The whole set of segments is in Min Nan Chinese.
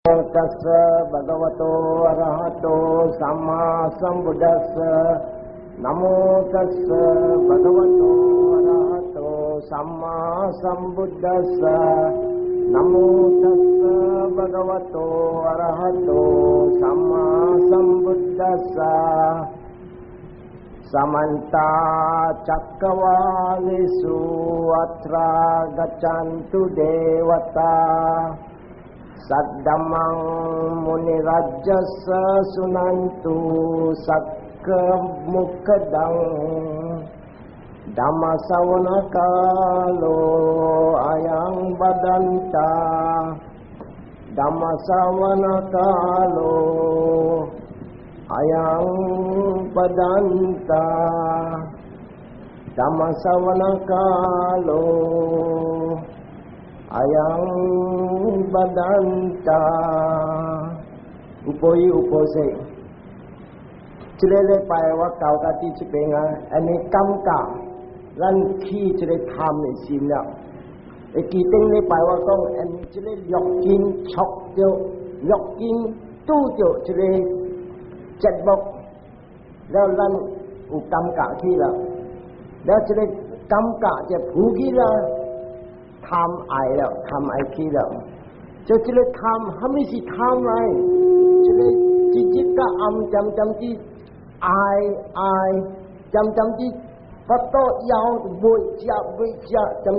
තස්ස භගවතෝ අරහතෝ සම්මා සම්බුද්දස්ස. නමෝ තස්ස භගවතෝ අරහතෝ සම්මා සම්බුද්දස්ස. නමෝ තස්ස භගවතෝ අරහතෝ සම්මා සම්බුද්දස්ස. සමන්ත චක්කවාලේසු අත්‍රා ගච්ඡන්තු දේවතා, සද්දමං මුනි රජ්ජස්ස සුනන්තු සක්ක මුක්ඛදං. ධම්ම ශ්‍රවණ කාලෝ අයං බදන්තා, ධම්ම ශ්‍රවණ කාලෝ අයං බදන්තා, ධම්ම ශ්‍රවණ කාලෝ අයං බදන්තා. 有報有報說，這个禮拜我交到佇這邊啊，按呢感覺咱起這个貪的心了。會記頂禮拜我講，按這个六根觸著，六根拄著這个節目，了咱有感覺起了，了這个感覺就浮起了。貪愛了，貪愛去了，就這個貪，啥物是貪來？這個日日甲暗漸漸的愛愛，漸漸的腹肚枵袂食袂食，漸漸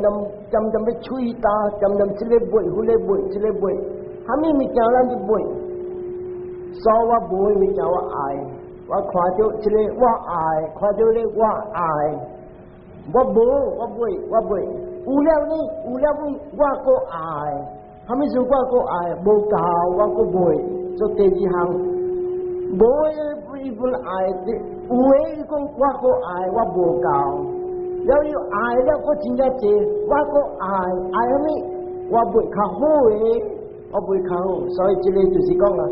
漸漸欲喙焦，漸漸這个買，彼個買，這個買，啥物物件咱就買。所以我無物件我愛，我看著這个我愛，看著咧我愛，我無我買我買。有了呢，有了呢，我閣愛，啥物事我閣愛，無夠我閣買。做第二項，無的伊本愛，有的伊講我閣愛，我無夠，了又愛了閣真正濟，我閣愛，愛啥物？我買較好的，我買較好，所以這个就是講啊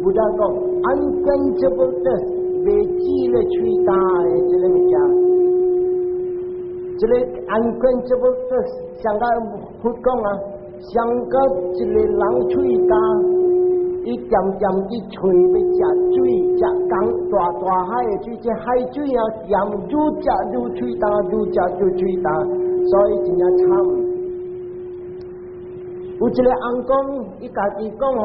，Buddha 講，unquenchable thirst，袂止咧喙焦的這个物件。這个 unquenchable thirst，上個佛講啊，上個一個人喙焦，伊漸漸去揣欲食水，食江大大海的水，這海水啊，鹹愈食愈喙焦，愈食愈喙焦，所以真正慘。有一個翁公，伊家己講吼，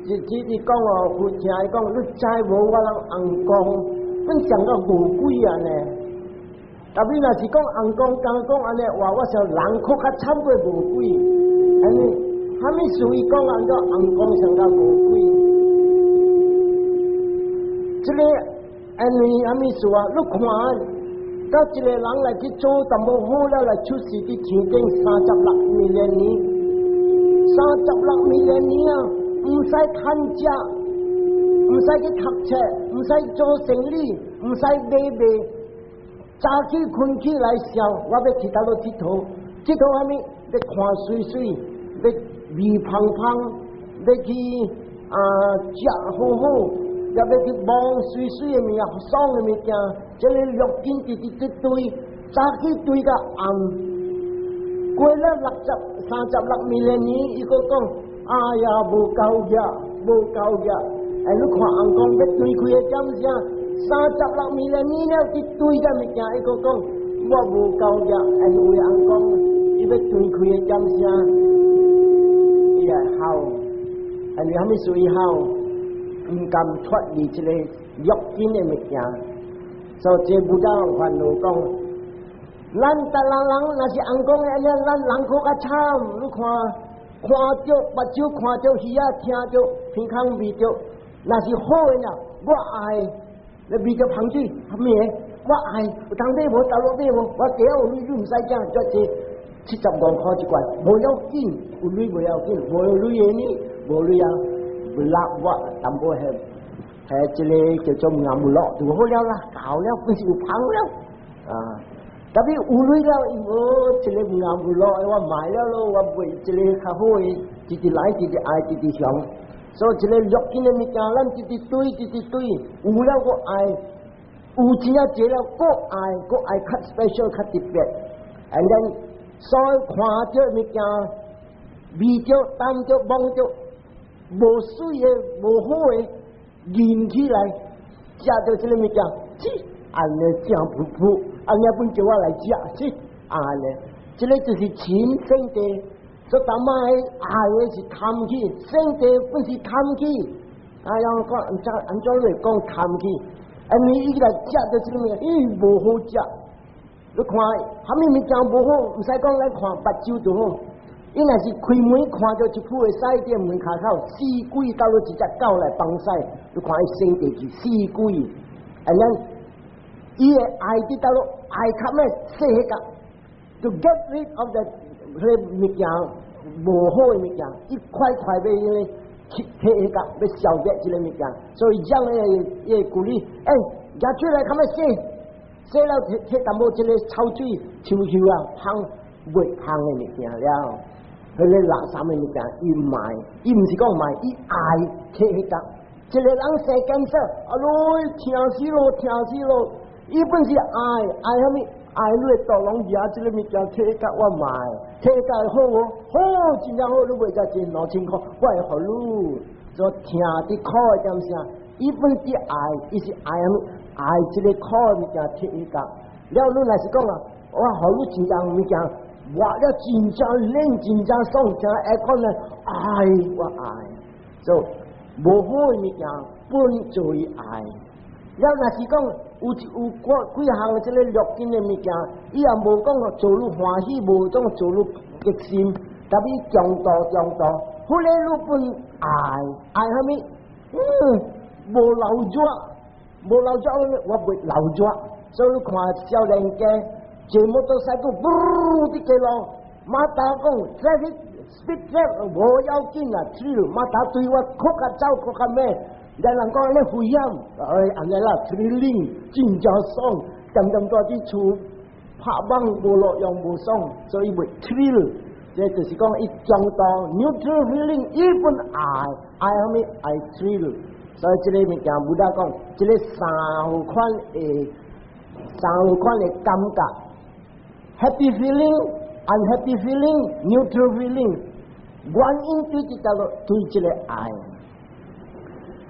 一直直講吼，佛聽伊講，你知無我人翁公，本講到餓鬼啊呢。特別若是講翁公，剛講按呢話，我想人閣較慘過餓鬼。按呢，啥物事伊講按怎翁公上較餓鬼？這个按呢啥物事啊？你看，到一個人來去做淡薄好了，來出世佇天頂三十六 million 年，三十六 million 年啊，毋使趁食，毋使去讀冊，毋使做生理，毋使買賣。早起睏起來想，我欲去佗落𨑨迌，𨑨迌啥物？欲看媠媠，欲味芳芳，欲去啊食好好，也欲去摸媠媠的物件，爽的物件。這个六根直直直堆，早起堆到暗，過了六十三十六 million 年，伊閣講：哎呀，無夠額，無夠額。哎，你看翁公欲斷氣的點聲？三十六 million 年了，去堆這物件，伊閣講我無夠額，因為翁公伊欲斷氣的點聲，伊會哭，因為啥物事伊哭？毋甘脫離這個欲境的物件，所以這 Buddha 煩惱講，咱逐人人若是翁公按呢，咱人閣較慘。你看，看著目睭看著耳仔聽著，鼻孔聞著，若是好的呢，我愛。你聞著芳水，啥物的？我愛，有通買無？佗落買無？我家有鐳，你毋使驚，這75箍一罐，無要緊，有鐳無要緊，無鐳的呢，無鐳啊，無辣我淡薄係係這个叫做鴨木樂就好了啦，夠了，本是有芳了啊。特別有鐳了，伊無這个鴨木樂，我買了咯，我買這个較好的，直直來，直直愛，直直上。所以這个欲境的物件，咱直直堆，直直堆，有了閣愛，有錢啊濟了閣愛，閣愛較 special 較特別。And then 所以看著物件，味著、聞著、摸著，無媠的、無好的，認起來，食著這个物件，切，按呢正噗噗，按呢本叫我來食，切，按呢，這个就是嗔勝地，所以當媽愛的是貪起，勝地本是貪起，啊，樣講按怎按怎來講貪起？因為伊來食著這个物件，咦，無好食。你看，啥物物件無好，毋使講咱看目睭就好。伊若是開門看著一副會使佇門跤口，死鬼到落一隻狗來放屎，你看伊生地是死鬼。啊，咱伊會愛佇倒落愛較咩細彼個，to get rid of the 彼個物件無好的物件，一塊塊欲彼個去摕彼個欲消滅這個物件，所以講伊個鼓勵，欸，舉出來較咩洗，洗了摕摕淡薄這個臭水抽抽啊，芳袂芳的物件了。彼个垃圾的物件，伊賣，伊毋是講賣，伊愛摕彼個。一个人生 cancer，啊喲，疼死咯，疼死咯！伊本是愛愛啥物？愛你的肚攏掠這个物件摕甲我賣，摕甲好無？好，真正好，你賣才錢2000箍，我會予你。所以疼佇苦的點聲，伊本是愛，伊是愛啥物？愛這个苦的物件摕彼個。了，你若是講啊，我予你真正物件。活了真正冷，真正爽，真會講呢，愛我愛，就無好的物件本做伊愛。了若是講有有幾幾項這个六根的物件，伊也無講做你歡喜，無講做你激心，特別中度中度，彼个你本愛愛啥物？無流熱，無流熱，我袂流熱，所以你看少年家。坐摩托車佫，噗佇街路，馬達講，traffic speed trap 無要緊啊，thrill 馬達對我閣較走閣較猛，人人講咧危險，哎，按呢啦，thrilling 真正爽，漸漸蹛佇厝拍網無路用無爽，所以袂 thrill，這就是講伊中度 neutral feeling，伊本愛愛啥物愛 thrill，所以這个物件 Buddha 講，這个三款的感覺。Happy feeling, unhappy feeling, neutral feeling，原因對這個對這个愛。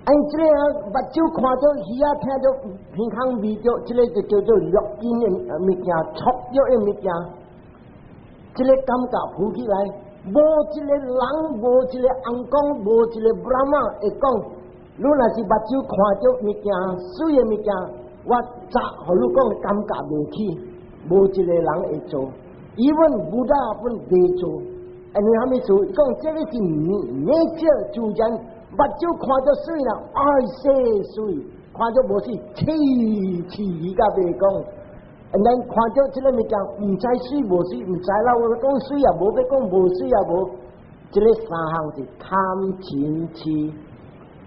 哎，這个目睭看著，耳仔聽著，鼻孔聞著，這个就叫做六根的物件，觸覺的物件。這个感覺浮起來，無一个人，無一個尪公，無一個 Brahma 會講，你若是目睭看著物件，媠的物件，我早予你講感覺袂起。無一个人會做，even Buddha 本袂做，因為啥物事？講這个是 nature 自然，目睭看著媠啦，愛說媠，看著無媠，痴痴甲袂講。咱看著這个物件，毋知媠無媠，毋知啦。我講媠也無，欲講無媠也無。這个三項是貪嗔痴，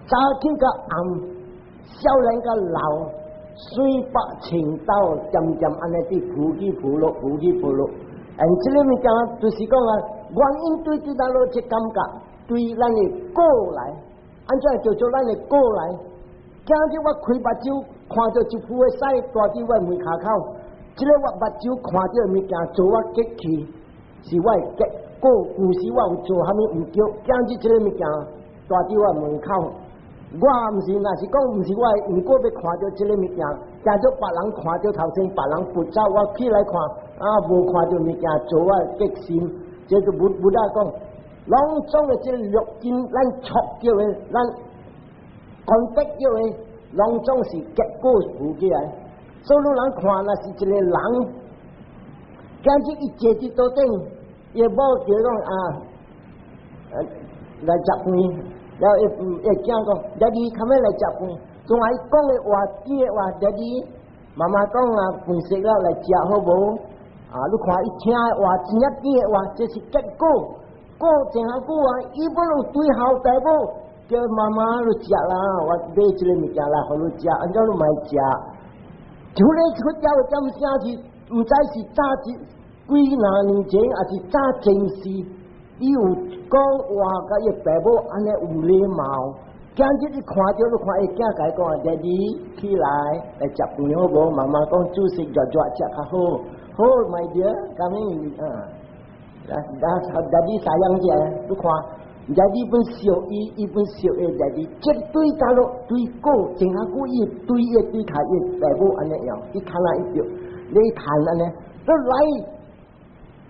早起佮暗，少年佮老。水北青豆，漸漸按呢佇浮起浮落，浮起浮落。嗯，這个物件就是講啊，原因對這咱落這感覺，對咱的果來，按怎叫做咱的果來？今日我開目睭看著一副的屎蹛佇我門跤口，這个我目睭看著的物件做我激氣，是我的結果。舊時我有做啥物毋對，今日這个物件蹛佇我門口。我毋是，若是講毋是我的，毋過欲看著這个物件，驚著別人看著頭先，別人不走，我起來看，啊，無看著物件，做我激心，這就 Buddha 講，攏總的這个六根，咱觸著的，咱講得著的，攏總是結果浮起來。所以人看，若是一个人，今日伊坐佇桌頂，伊某叫講啊，來食飯。了伊伊囝講，爹地，較欲來食飯，總愛講的話，甜的話，爹地，媽媽講啊，飯食了來食好無？啊，你看伊聽的話，真正甜的話，這是結果。過真久啊，伊本有對後爸母叫媽媽你食啦，我買這个物件來予你食，按怎你莫食？除了出家的點聲是，毋知是早幾幾若年前，抑是早前世。伊有講話，共伊爸母按呢有禮貌。今日你看著，你看伊囝共伊講，爹地起來來食飯好無？媽媽講煮食熱熱食較好。好，my dear，咁樣啊，來，來，daddy sayang 者，你看， daddy 本惜伊，伊本惜伊 daddy，這對大陸對果，真下久伊對伊對他伊爸母按呢樣，伊看來伊著，你看按呢，都來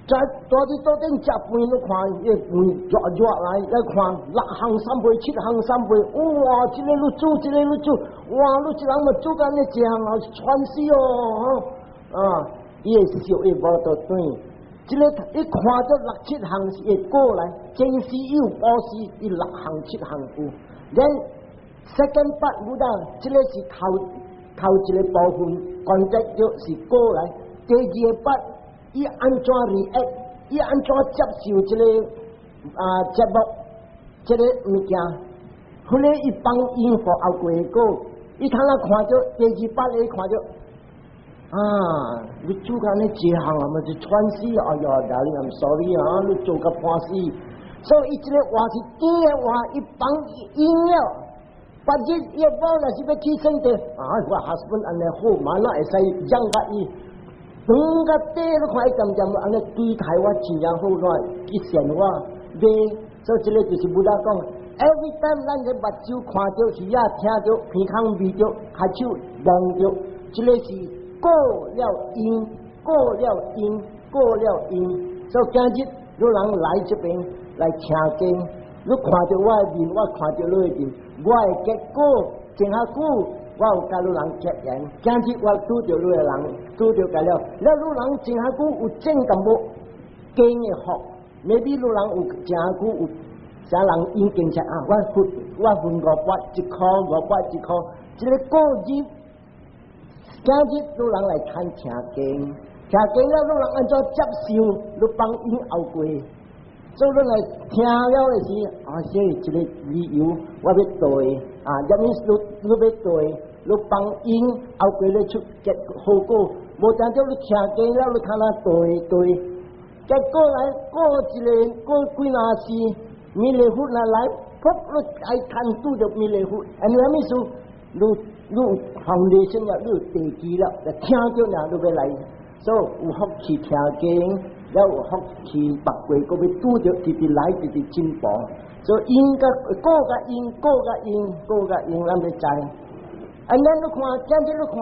在蹛佇桌頂食飯，你看伊飯熱熱來來看六項三杯，七項三杯，哇！這个你煮，這个你煮，哇！你一人嘛煮甲呢一項啊，喘死哦，啊！伊會惜伊無得轉。這个一看到六七項是會過來，前世有布施，伊六項七項有。Then second part Buddha，這个是頭頭一个部分，關節就是過來。第二個 part，伊按怎 react，伊按怎接受這个啊節目，這个物件，彼个伊放因予後過果，伊通啊看著第二 part 伊看著。啊！你煮甲呢一項啊，嘛是喘死！哎呀，darling，I'm sorry 啊，你做甲半死。所以伊這个話是甜的話，伊放因了。別日伊某若是欲去耍的，啊，我 husband 按呢好，嘛哪會使讓甲伊？長甲短你看伊漸漸按呢對待我真正好，怎去善我？袂，所以這个就是 Buddha 講，every time 咱的目睭看著耳仔聽著，鼻孔聞著，跤手摸著，這个是果了因，果了因，果了因。所以今日有人來這邊來聽經，你看著我的面，我看著你的面，我的結果真較久，我有佮你人結緣。今日我拄著你的人，拄著個了，了你人真較久有種淡薄經的福，maybe 你人有真久有啥人已經說啊，我分五百一箍，五百一箍，這个果日。今日你人來聽聽經，聽經了你人按怎接受？你放因後過，所以你來聽了的時，啊，這是一個理由，我欲對啊，啥物你欲對，你放因後過咧出結好果，無當做你聽經了，你看哪對對，結果來過一个過幾若時，彌勒佛若來，噗，你愛牽拄著彌勒佛，按呢啥物意思？你有 foundation 了，你有地基了，就聽著爾，你欲來，所以有福氣聽經，了有福氣白過，閣欲拄著，直直來，直直進步。所以因佮果佮因，果佮因，果佮因，咱欲知。按呢你看，今日你看，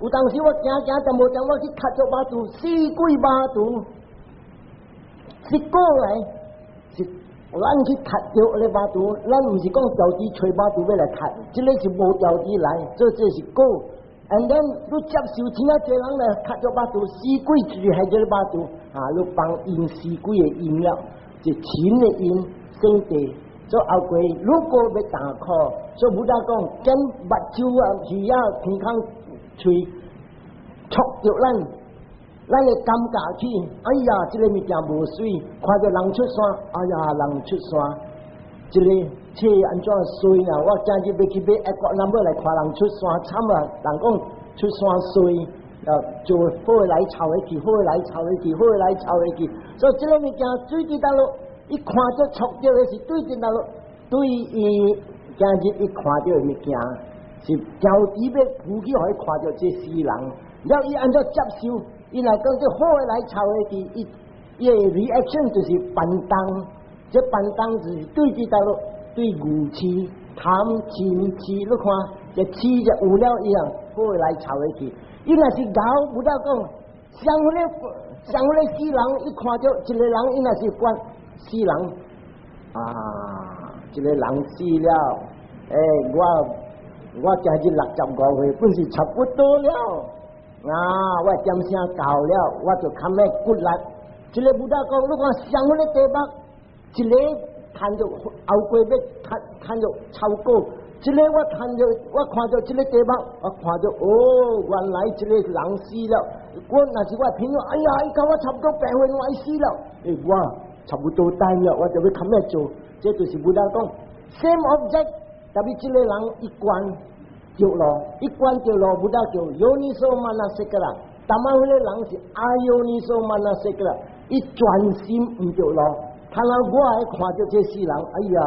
有當時我行行就無當我去磕著肉肚，死鬼肉肚，是果來，是咱去磕著咧肉肚，咱毋是講家己揣肉肚欲來磕，這个是無家己來，這這是果。And then 你接受真正濟人來磕著肉肚，死鬼就是係這个肉肚，啊，你放因死鬼的因了，就嗔的因生地。所以後過如果欲斷苦，所以 Buddha 講，見目睭啊、耳仔、鼻孔、喙觸著咱，咱會感覺起，哎呀，這个物件無媠，看著人出山，哎呀，人出山，這个車按怎衰啊？我今日欲去買一國，咱欲來看人出山，慘啊！人講出山衰，啊，做好的來臭的去，好的來臭的去，好的來臭的去，所以這个物件對佇佗落，伊看著觸著的是對佇佗落，對伊今日伊看著的物件是家己欲扶起，予伊看著這死人，了伊按怎接受？伊若講這好的來臭的去，伊伊的 reaction 就是反動，這反動就是對佇佗落，對愚痴、貪、嗔、痴，你看這痴就有了以後，好的來臭的去。伊若是𠢕，Buddha 講，像彼个像彼个死人，伊看著一个人，伊若是管死人啊，一个人死了，欸，我今日65歲，本是差不多了。啊，我點聲到了，我就較欲骨力。這个 Buddha 講，你看上彼个題目，一个趁著後過欲趁趁著超過，這个我趁著我看著這个題目，我看著哦，原來這個人死了。我若是我朋友，哎呀，伊佮我差不多病歲，我死了。欸，我差不多等了，我就欲較欲做。這就是 Buddha 講，same object，tapi 這个人一關著路，一關著路，Buddha 叫 yoniso manasikara。但嘛彼个人是 ayoniso manasikara，伊專心毋著路。看到我愛看著這世人，哎呀，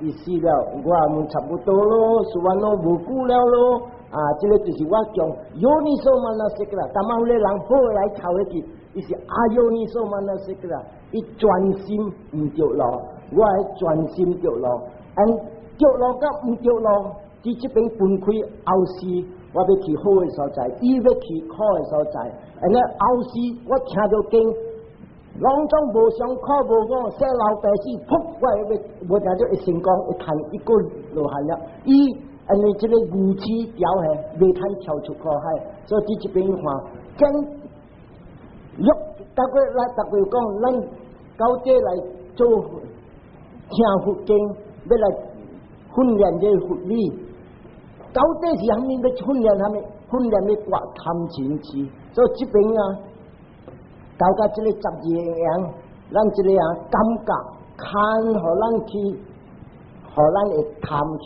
伊死了，我嘛差不多咯，是完咯，無久了咯。啊，這个就是我講 yoniso manasikara。但嘛彼个人好來頭一去，伊是 ayoniso manasikara，伊專心毋著路。我愛專心著路，and 著路佮毋著路，佇這邊分開後世，我欲去好的所在，伊欲去苦的所在。and 咧後世我聽著經，攏總無上苦無我，生老病死，噗！我會無聽著會成功，會趁一個落漢了。伊因為這個愚癡調下，袂通跳出苦海，所以佇這邊看，經欲逐個來，逐個講，咱到底來做聽佛經，欲來訓練這個佛理，到底是啥物？欲訓練啥物？訓練欲割貪嗔癡。所以這邊啊，到甲這個十二因緣，咱這個啊感覺，牽予咱去，予咱會貪去，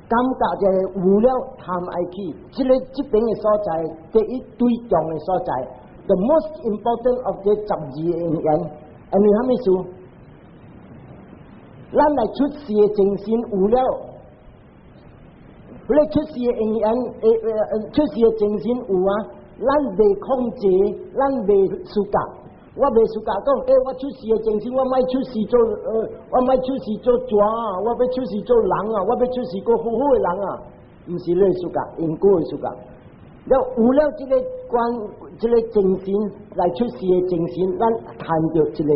感覺就有了貪愛去。這個這邊的所在，第一對重的所在，the most important of 這十二因緣，因為啥物事？咱來出世的精神有了，彼個出世的因緣，出世的精神有啊，咱袂控制，咱袂輸教，我袂輸教講，我出世的精神，我莫出世做，我莫出世做蛇啊，我欲出世做人啊，我欲出世個好好的人啊，毋是你輸教，因果的輸教。了有了這個觀，這個精神來出世的精神，咱趁著一個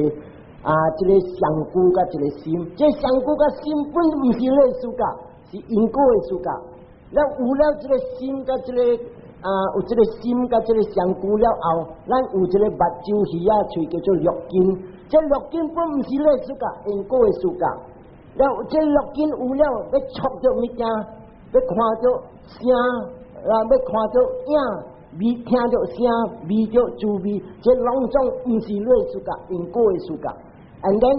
啊，這個上句佮一個心，這上句佮心本毋是你的自家，是因果的自家。了有了這個心佮這個啊，有這個心佮這個上句了後，咱有這個目睭耳仔喙叫做六根，這六根本毋是你的自家，因果的自家。了這六根有了，欲觸著物件，欲看著聲，啊，欲看著影，味聽著聲，味著滋味，這攏總毋是你的自家，因果的自家。And then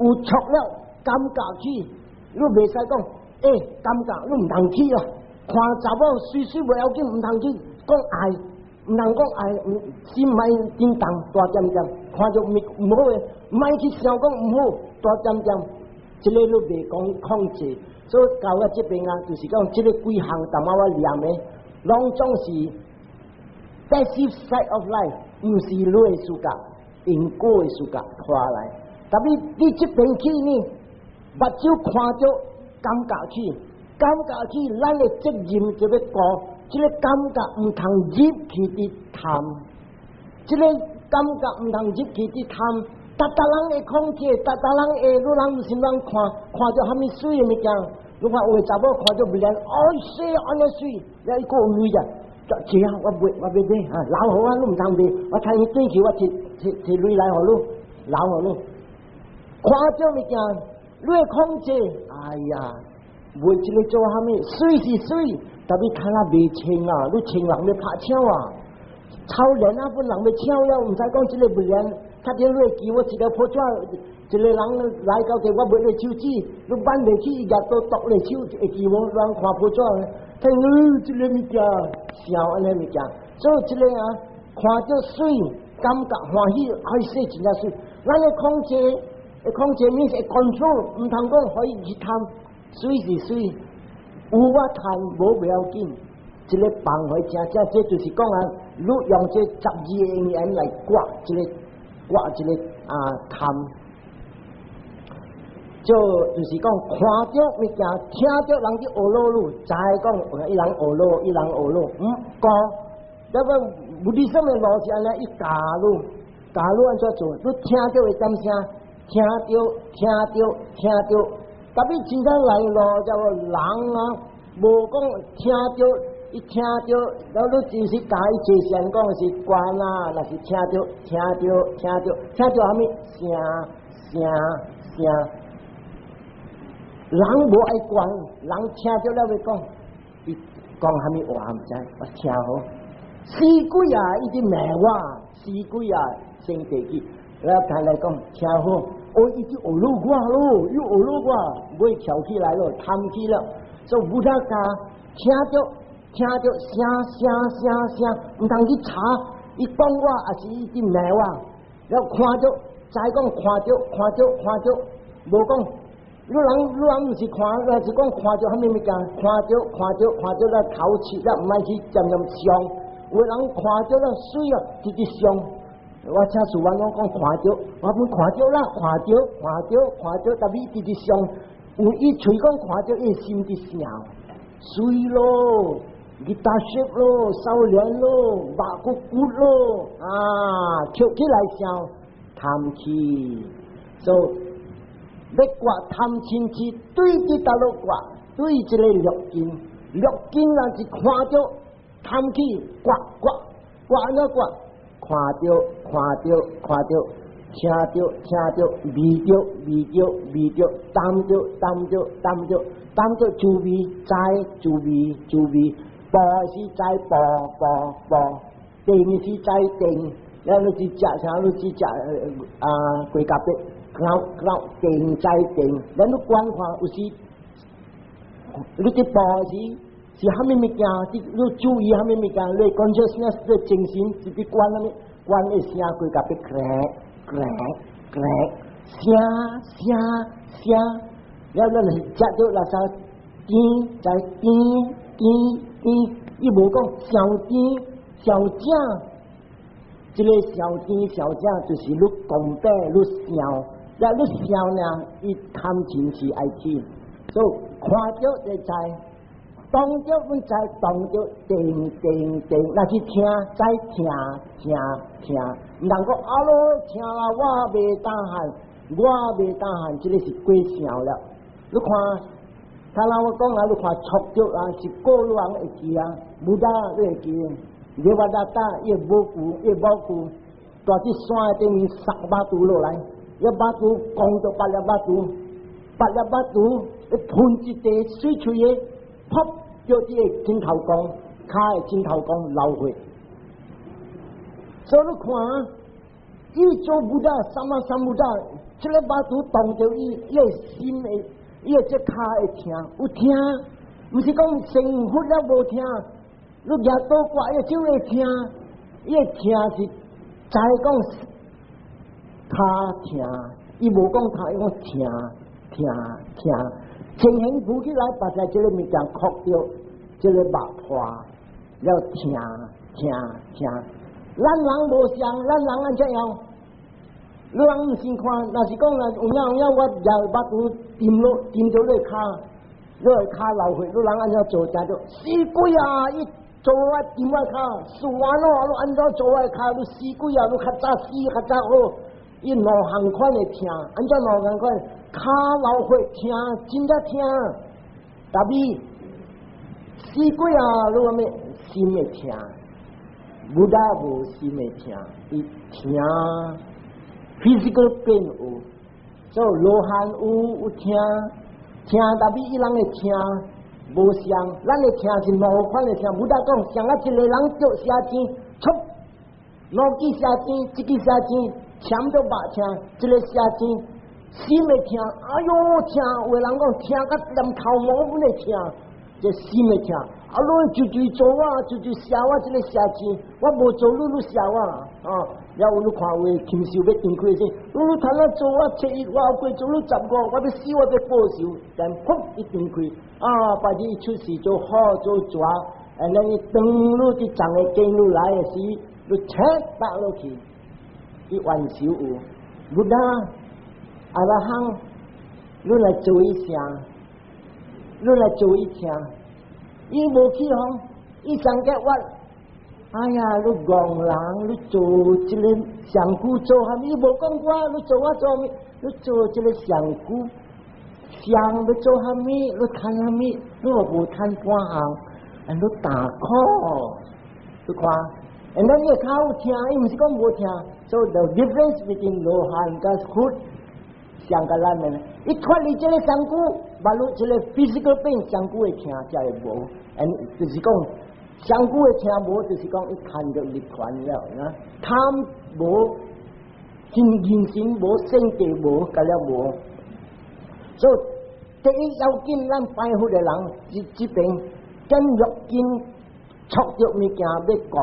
有觸了感覺起，你袂使講，感覺你毋通去啊！看查某媠媠袂要緊，毋通去講愛，毋通講愛，心莫震動大點點，看著物毋好的，莫去想講毋好，大點點，這個你袂講控制。所以到我這邊啊，就是講這個幾項，淡仔我念的，攏總是 passive side of life，毋是你的自家，因果的自家拖來。特別你這邊去呢，目睭看著感覺起，感覺起，咱的責任就欲顧，這個感覺毋通入去佇貪，這個感覺毋通入去佇貪，逐逐人會控制，逐逐人會，你人毋是人看，看著啥物媠的物件，你看有的查某看著袂靚，哎媠按呢媠，了伊閣有鐳者，這啊，我袂我欲買啊，留予我，你毋通賣，我趁伊轉去，我提提提鐳來予你，留予你。看著物件，你會控制，哎呀，賣這個做啥物？媠是媠，特別看啊袂穿啊，你穿人欲拍搶啊，臭臉啊，本人欲搶了，毋知講這個袂靚，較緊你會記我一個破紙，一個人來到這，我賣你手指，你挽袂起，伊舉刀剁你手，會記無？人看破紙，聽這個物件，想按呢物件，所以這個啊，看著媠，感覺歡喜，哎，說真正媠，咱的控制。會控制 means 會 control，毋通講可以去貪，媠是媠，有我貪無不要緊，這個放回正正，這就是講啊，你用這十二因緣來割這個割這個啊貪，就就是講看著物件，聽著人佇學魯你，知講伊人學魯，伊人學魯，毋講，那個物理上的路是按呢，伊教你，教你按怎做，你聽著會點聲？聽著，聽著，聽著，特別真正來路叫做人啊，無講聽著，伊聽著，然後你就是教伊坐禪講的是觀啊，若是聽著，聽著，聽著，聽著啥物聲聲聲，人無愛管，人聽著了欲講，伊講啥物話毋知，我聽好，死鬼啊！伊佇罵我，死鬼啊！生地去，我聽來講聽好。哦，伊就學魯我咯，又學魯我，尾翹起來咯，貪起了，所以無得教，聽著聽著聲聲聲聲，毋通去查，伊講我抑是伊佇罵我，了看著，知講看著看著看著，無講，你人毋是看，若是講看著啥物物件，看著看著看著了頭刺了，毋愛去漸漸想，有的人看著了媠啊，直直想。我請師我攏講看著，我本看著啦，看著看著看著，但伊直直想，有伊喙講看著，伊心佇想，媠咯，吉他色咯，少年咯，肉骨骨咯，啊，跳起來想貪起，so 欲割貪嗔癡，對佇佗落割，對這个六根，六根若是看著貪起，割割割按怎割？看著看著看著，聽著聽著，味著味著味著，擔著擔著擔著，擔著滋味知滋味滋味，步是知步步步，定是知定，了你是食啥？你是食啊雞夾餅，咬咬定知定，咱你觀看有時，你佇步時是蝦米物件？你注意蝦米物件？你 consciousness 的精神是佇觀蝦米？觀的聲規夾餅，crack crack crack，聲聲聲，了咱是食著垃圾甜知甜甜甜，伊無講上甜上正，這个上甜上正就是你講白你想，了你想呢，伊貪嗔癡愛起，so 看著就知。當著阮知，當著定定定，若是聽知聽聽聽，毋通講啊囉聽啦，我袂當喊，我袂當喊，這个是過想了。你看，頭先我講啊，你看觸著啊，是過路人會記啊，無得你會記。你話達達伊母舅，伊母舅，蹛佇山頂面撒肉肚落來，一肉肚講到八粒肉肚，八粒肉肚，伊噴一塊水喙的，噗！叫這个枕頭公，跤的枕頭公流血。所以你看，伊做 Buddha，三馬三 Buddha，這个肉肚動著伊，伊的心會，伊的這跤會疼，有疼，毋是講成佛了無疼，你舉刀割伊手會疼，伊的疼是知講跤疼，伊無講疼，伊講疼疼疼。情形浮起來，把在這个物件哭著，這个肉破了疼疼疼。咱人無相，咱人按怎樣？你人毋先看，若是講啦，有影有影，我舉肉肚掂落掂著你跤，你的跤流血，你人按怎做？定做死鬼啊！伊做我掂我跤，是完咯，你按怎做我跤？你死鬼啊！你較早死較早好。伊兩項款的疼，按怎兩項款？跤流血疼，真正疼。但是死鬼啊！你話咩？心會疼，Buddha 無心會疼，伊疼 physical pain 有，so 羅漢有有疼，疼但是伊人的疼無相，咱的疼是兩款的疼。Buddha 講，像啊一個人著蛇針，戳兩支蛇針，一支蛇針鉗著肉疼，一个蛇針心會疼，哎喲疼！有的人講疼甲連頭毛阮會疼，這心會疼。啊，你就就做我，就就射我這个蛇針，我無做你，你射我啊！了後你看有的禽獸欲斷氣時，你頭仔做我七一，我後過做你十五，我欲死我欲報仇，但噗一斷氣，啊！別日伊出世做好做蛇，啊，咱伊當你佇長的經你來的時，你切打落去，伊冤仇有，Buddha 阿羅漢，你來做伊聲，你來做伊聽，伊無起哄，伊上個我，哎呀，你戇人，你做這个上古做蝦米？伊無講我，你做我做蝦米？你做這个上古，上欲做蝦米？你趁蝦米？你又無趁半項，你大苦，你看，and then 伊較有聽，伊毋是講無聽，so the difference between 羅漢佮佛。像個咱的，伊脫離這个身軀，馬路這个 physical pain 身軀會疼才會無，and 就是講身軀會疼無，就是講伊趁著涅槃了，啊，貪無，心人生無，性地無，甲了無。所以第一要緊，咱拜佛的人，這這邊跟六根觸著物件欲顧，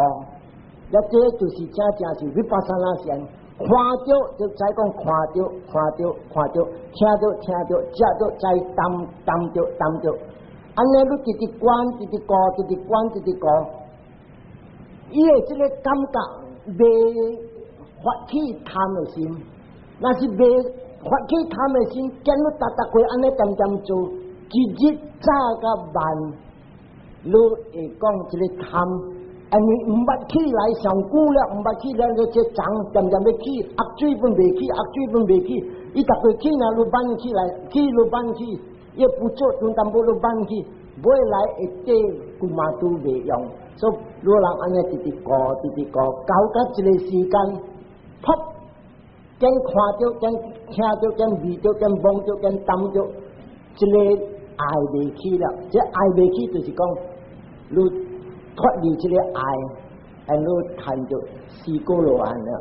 了這就是真正是 vipassana 禪。看著就知講看著看著看著，聽著聽著，食著知擔擔著擔著，按呢你直直觀，直直顧，直直觀，直直顧，伊的這个感覺袂發起貪的心，若是未發起貪的心，見你逐逐過按呢恬恬做，一日早佮晚，你會講這个貪，因為毋捌起來上久了，毋捌起來，你這層漸漸欲起，壓水分袂起，壓水分袂起，伊逐過起呢，你慢起來，起你慢起，伊不做，陣淡薄你慢起，尾來會底骨嘛都袂用，所以老人按呢直直顧，直直顧，搞到一个時間，噗，見看著，見聽著，見味著，見摸著，見擔著，這个愛袂起了。這愛袂起就是講，你脫離這个愛，and 你趁著四果羅漢了，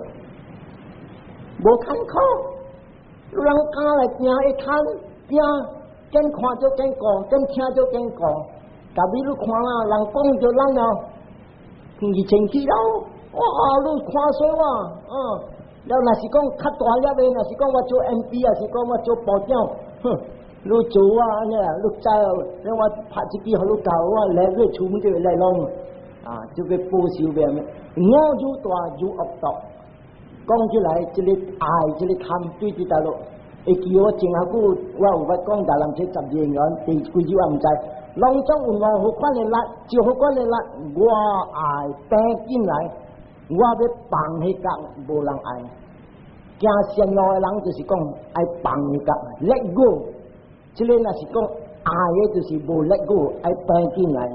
無艱苦，有人敢來驚會趁驚，見看著見顧，見聽著見顧，特別你看啦，人講著咱了，耳清氣了，哇！你看衰我，了若是講較大粒的，若是講我做 MP，抑是講我做部長，哼，你做我按呢啦，你知哦？你我拍一支予你教我來你厝門就會來弄，啊，就欲報仇欲按呢？我愈大愈惡毒，講起來，這个愛，這个貪對佇大陸，會記我前下久，我有捌講大人這12個緣，第幾句我毋知，攏總有五號款的力，十號款的力，我愛爬進來，我欲放彼角，無人愛。行善路的人就是講愛放彼角，let go。這个若是講愛的，就是無 let go，愛爬進來。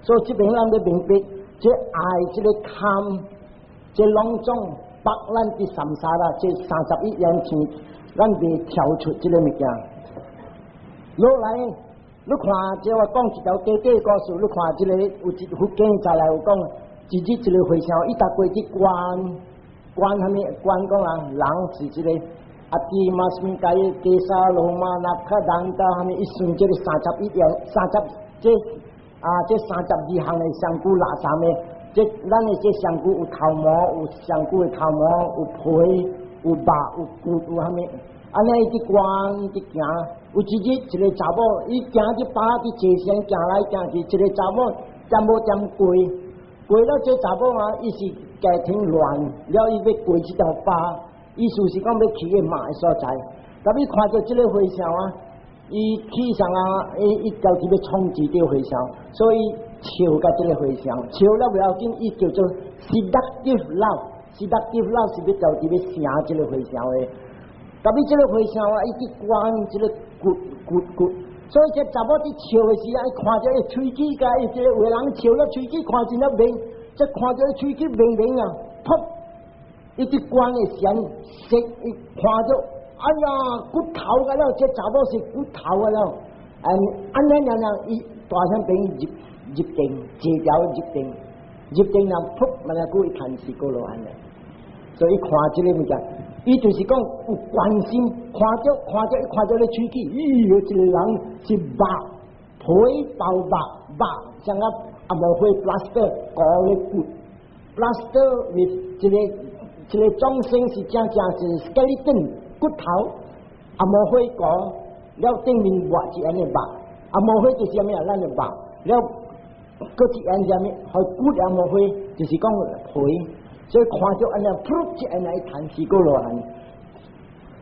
所以這邊咱欲明白，這愛，這个貪，這攏總縛咱佇 samsara，這31緣天，咱袂跳出這个物件。落來，你看，這我講一條短短故事，你看這个有一佛經再來有講，一日一个和尚，伊逐過去觀觀啥物？觀講啊，人是這个阿蒂馬斯米蓋 kesa loma nakha danta 啥物？伊算這个31樣，三十這啊，這32項的身軀垃圾的，這咱的這身軀有頭毛，有身軀的頭毛，有皮，有肉，有骨，有啥物？按呢伊佇觀佇行，有一日一个查某，伊行佇巴佇坐船行來行去，一个查某踮無踮過，過了這查某啊，伊是家庭亂，了伊欲過這條巴，意思是講欲去伊媽的所在。特別看著這个和尚啊，伊起上啊，伊伊家己欲創治這个和尚，所以笑佮這个和尚，笑了袂要緊，伊叫做 seductive love，seductive love 是欲家己欲成這个和尚的。特別這个和尚啊，伊去觀這个骨骨骨，所以這查某佇笑的時陣，伊看著伊喙齒共伊這个有的人笑了喙齒看真了明，這看著伊喙齒明明啊，噗！伊佇觀的時陣，色伊看著，哎呀，骨頭個了，這查某是骨頭個了，嗯，按呢樣樣，伊大聲變入入定，坐條入定，入定人噗，嘛來過伊趁四果羅漢咧，所以看這个物件。伊就是講有關心，看著看著，伊看著咧喙齒，咦，這个人是肉皮包肉肉，像個紅毛火 plaster 糊咧骨，plaster with 這个這个眾生是正正是 skeleton 骨頭，紅毛火糊了頂面抹一按呢肉，紅毛火就是啥物啊？咱的肉了，閣一按啥物？予骨紅毛火就是講皮。所以看著按呢，噗，一按來彈四果羅漢。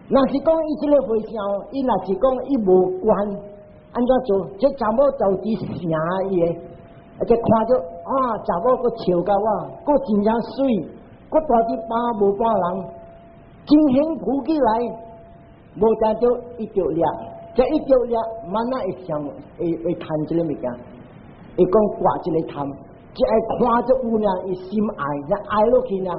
若是講伊這个和尚，伊若是講伊無觀，按怎做？這查某就佇成伊的，而且看著啊，查某閣笑佮我，閣真正媠，閣蹛佇巴無半人，真興浮起來，無誠著伊著掠，這伊著掠，慢仔會想會會趁這个物件，會講掛這个貪。只愛看著有呢，伊心愛，一愛落去呢，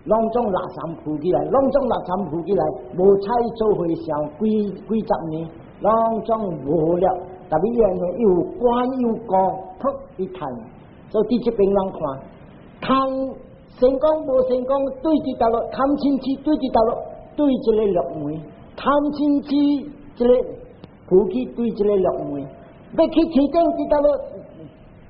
攏總垃圾浮起來，攏總垃圾浮起來，無彩做和尚幾幾十年，攏總無了。特別因為有觀有顧，噗伊趁，所以佇這邊人看，貪成功無成功，對佇倒落貪嗔痴對佇倒落，對這个六門，貪嗔痴這个浮起對這个六門，欲去天頂佇倒落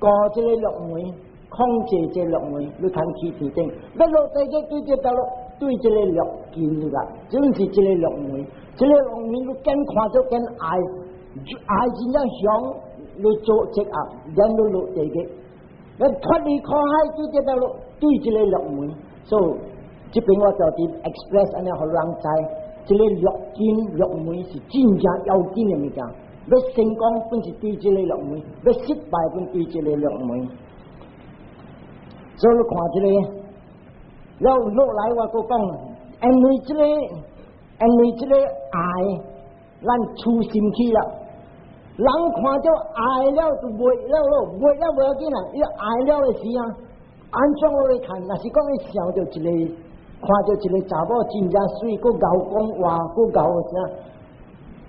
顧這个六門。控制這六門，你通去天頂；欲落地獄對這倒落，對這個六根啦，真是這个六門。這个六門你見看著見愛，愛真正強，你做這惡，然後落地獄。欲脫離苦海對這倒落，對這个六門，所以這邊我就佇 express 按呢，予人知，這个六根六門是真正要緊的物件。欲成功本是對這个六門，欲失敗本對這个六門。所以你看這个，了落來我閣講，因為這个愛，咱痴心去了。人看著愛了就袂了囉，袂了無要緊啦。伊愛了的時啊，按怎我來看？若是講伊想著一个，看著一个查某真正媠，閣𠢕講話，閣𠢕啥？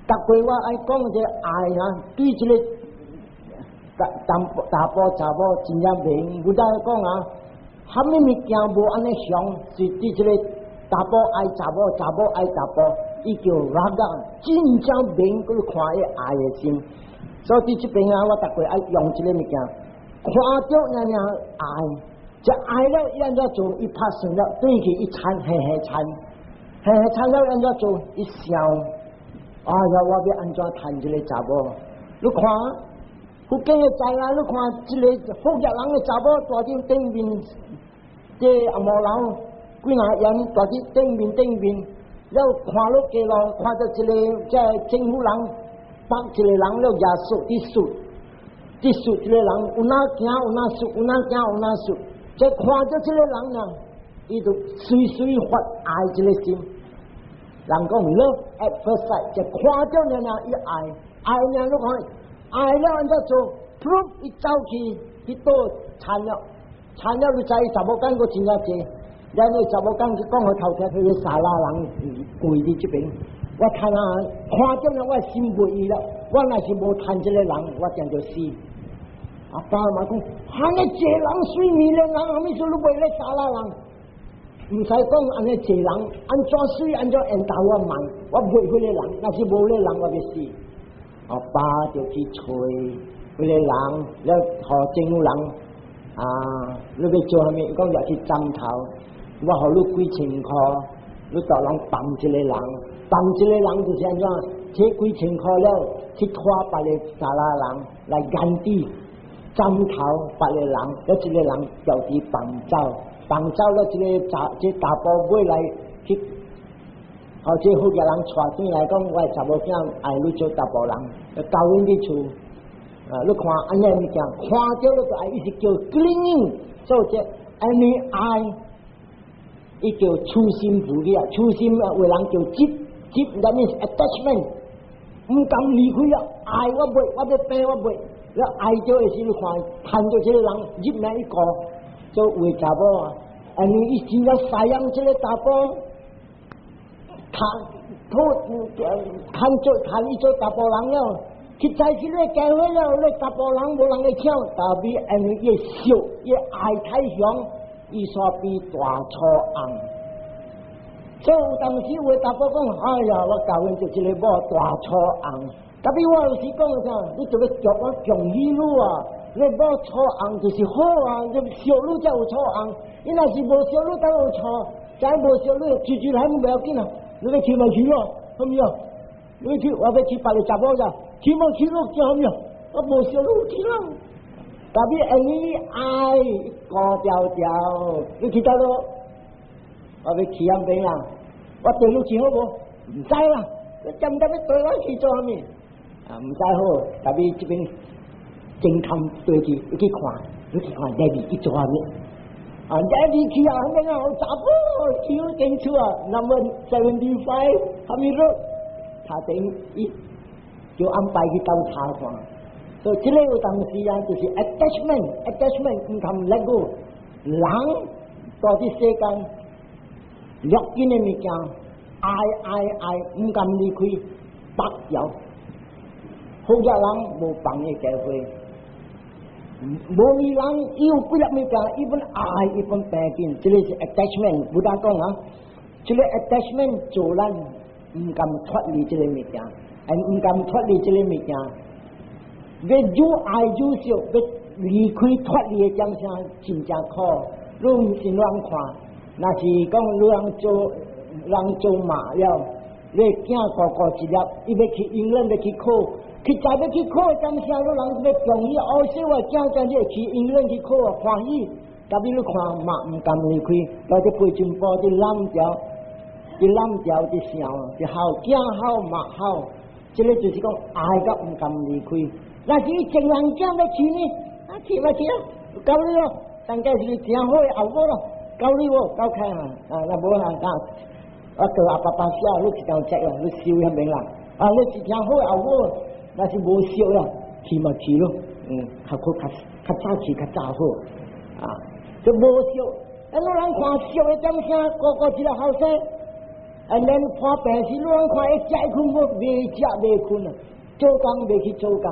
逐過我愛講這個愛啊，對這个查查埔查某真正明。有當講啊，啥物物件無按呢想，是對這个查埔愛查某，查某愛查埔，伊叫 raga，真正明，閣看伊愛的心。所以佇這邊啊，我逐過愛用這个物件，看著爾爾愛，這愛了伊按怎做？伊拍算了，對去伊參嘿嘿參，嘿嘿參了按怎做？伊想，哎呀，我欲按怎趁這个查某？你看，福建的知啊，你看這个福建人的查某蹛佇頂面，這紅毛樓幾若人蹛佇頂面頂面，了看落街路，看著一个這政府人。綁一个人了耶穌佇術，佇術一个人有哪行有哪術，有哪行有哪術，這看著這个人啊，伊就隨隨發愛這个心。人講 love at first sight，就看著爾爾伊愛，愛爾你看，愛了按怎做？噗，伊走去去倒田了，田了你知查某囝閣真正濟，然後查某囝去講予頭聽，彼个沙拉人跪佇這邊。我看啊，看著了我心袂伊了。我若是無趁這个人，我定就死。阿爸媽講，按呢濟人媠美的人，啥物事你袂咧沙拉人？毋使講按呢濟人，按怎媠按怎緣投我問，我袂彼个人，若是無彼个人，我欲死。阿爸就去揣彼个人，了予政府人啊，你欲做啥物？伊講掠去斬頭，我予你幾千箍，你帶人放一个人。放一个人就是按怎？提幾千箍了，去拖別个查拉人來研底斬頭別个人，了這个人叫佇放走，放走了這个查這查埔尾來去，予這福建人帶轉來講，我的查某囝愛你做查埔人，交阮去厝。啊，你看按呢物件，看著你就愛，伊是叫 clinging，所以這按呢愛，伊叫痴心菩提啊，痴心啊，有人叫執。執，that means attachment，毋甘離開啊！愛我袂，我欲病我袂，你愛著的時，你看趁著這個人入來一個做為查某啊，因為伊真正赡養這个查埔，趁討趁做趁伊做查埔人了，去在這个結婚了，你查埔人無人會搶，但是因為伊惜伊愛太強，伊煞變大粗紅。所以有當時有的查埔講：哎呀，我教阮就這个某大粗紅。特別我有時講啥，你就欲叫我恭喜你啊！你某粗紅就是好啊，你惜你才有粗紅。伊若是無惜你，當有錯，再無惜你，直直來毋要緊啊！你欲去嘛去咯，好毋好？你欲去，我欲去別个查某咋？去嘛去咯，叫啥物啊？我無惜你去啦。特別因為你愛孤條條，你去倒落？我欲去遐邊啊！我對你去好無？毋知啦，你針針欲對我去做啥物？啊，毋知好，特別這邊偵探對去，你去看，你去看 Daddy 去做啥物？啊，Daddy 去啊，那個查埔去間厝啊，number 75，啥物路？他等伊就安排去倒查看。所以這个有當時啊，就是 attachment，attachment 毋通 let go，人到佇世間。六根的物件，愛愛愛，毋甘離開，縛牢。好個人無放的機會，無理人伊有幾粒物件，伊本愛，伊本病緊，這个是 attachment。有當講啊，這个 attachment 做咱毋甘脫離這个物件，毋甘脫離這个物件，欲愈愛愈少，欲離開脫離的點聲真正苦。你毋是亂看。若是講你人做人做馬了，你囝高高一粒，伊欲去英倫欲去考，去在欲去考，當時你人欲恭喜，哦，說我囝今日去英倫去考，歡喜。特別你看嘛毋甘離開，到佇飛進步佇攬條，佇攬條佇想，佇哭，囝哭媽哭，這個就是講愛甲毋甘離開。若是伊情人囝欲去呢？啊去嘛去啊，交你咯，但計是誠好的後母咯，交你無交開啊，啊若無啊啊，我叫阿爸爸寫，你一張冊啊，你收遐邊啦。啊，你是誠好的後母，若是無惜啦，去嘛去咯，較好較較早去較早好，啊，就無惜。啊，老人看惜的點聲，個個一個後生，啊，咱破病時，老人看會食會睏無？袂食袂睏啊，做工袂去做工，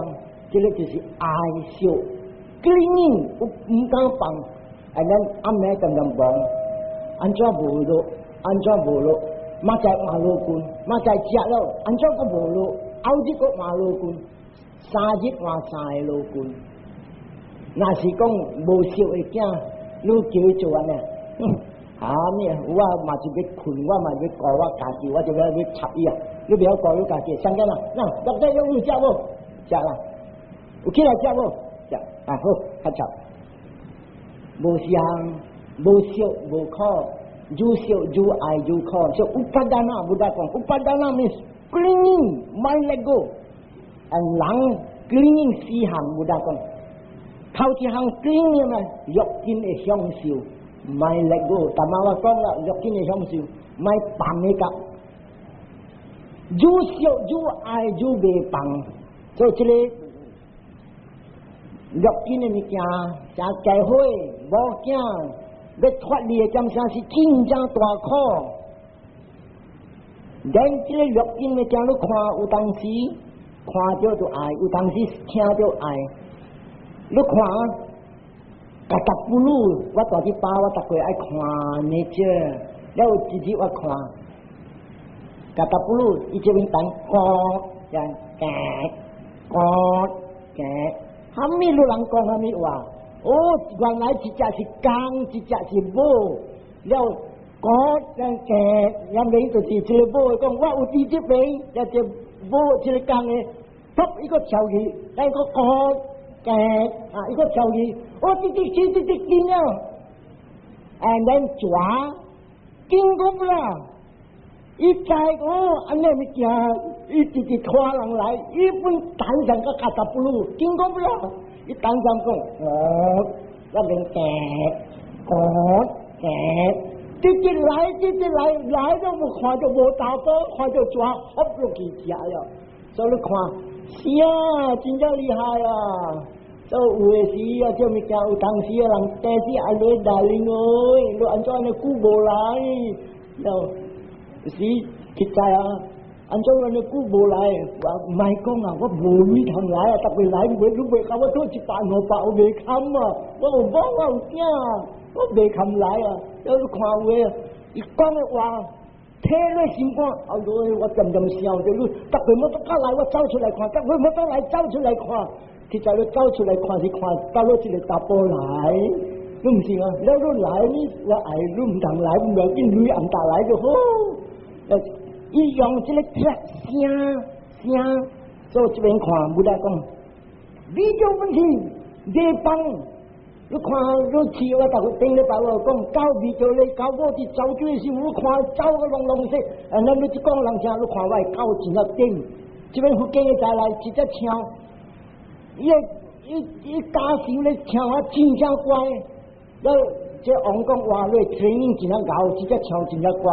這個就是愛惜。clinging 有毋敢放，啊，咱暗暝恬恬忙，按怎無落？按怎無落？明仔換勞棍，明仔食了，按怎閣無落？後日閣換勞棍，3日換三个勞棍。若是講無惜的囝，你叫伊做按呢？啊咩？我嘛是欲睏，我嘛欲顧我家己，我就欲欲插伊啊！你袂曉顧你家己，啥物啦？嗱，落底有食無？食啦，有起來食無？食啊好，較插。無相，無惜無苦，愈惜愈愛愈苦。所以 upadana，Buddha 講，upadana means clinging，莫 let go。and 人 clinging 四項，Buddha 講，頭一項 clinging 啊，欲境的享受，莫 let go。頭仔我講啦，欲境的享受，莫放的甲，愈惜愈愛愈袂放，所以這個欲境的物件，誠計火，某囝欲脫離的點聲是真正大苦。連這個欲境物件，你看有當時看著就愛，有當時聽著愛。你看，Kathapulu，我蹛佇巴，我逐個愛看 nature，了有一日我看，Kathapulu，伊這邊等講，這樣講講，啥物你人講啥物話？哦，原來一隻是公，一隻是母，了講這樣講，原來就是這個母講，我有佇這邊，一隻母這個公的，噗一個跳去，來個講講啊，一個跳去，哦，直直去，直直緊了，and then 抓，經過不啦？伊知哦，按呢物件，伊直直拖人來，伊本單上個 Kathapulu，經過不啦？伊單上講，哦，那邊講講講，直直來，直直來，來都無看著無查埔，看著蛇嚯落去食了。所以你看，是啊，真正厲害啊！所以有的時啊，這物件有當時啊，人第時阿你大靈哦，你按怎按呢久無來？了是實在啊，按怎按呢久無來？我莫講啊，我無錢通來啊，逐擺來袂，你袂共我討一百五百，我袂堪啊！我有某，我有囝，我袂堪來啊！了你看有的，伊講的話聽咧心肝，哎喲，我漸漸想著你，逐擺摩托卡來，我走出來看，逐擺摩托來走出來看，實在你走出來看是看到落一個查埔來，你毋是啊？了你來你我愛你毋通來，毋要緊，鐳暗搭來就好。伊用這個聽聲聲，所以這邊看 Buddha 講，你做問題袂放。你看你去我逐個頂禮拜我講，狗味著咧，狗某佇走水時，你看走個攏攏說，啊，咱你一講人聽，你看我的狗真正頂。這邊福建的再來一隻象，伊伊伊家屬咧象啊真正乖。了，這王講哇，你 training 真正𠢕，這隻象真正乖。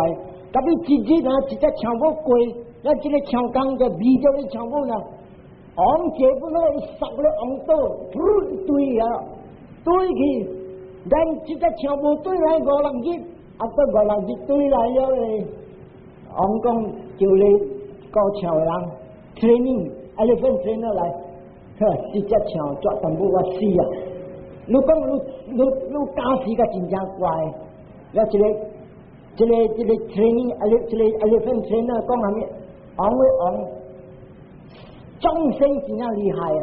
特別一日啊，一隻象某過，咱這個象公就味著咧象某呢，王坐本來殺咧王倒，噗對啊！對去，咱這隻象無對來五六日，啊，過五六日對來了咧，王講叫你顧象的人 training，elephant trainer 來，呵，這隻象抓淡薄我死啊！你講你你你教時甲真正乖，了這個這個這個 training，啊，這個 elephant trainer 講啥物？王的王，眾生真正厲害啊！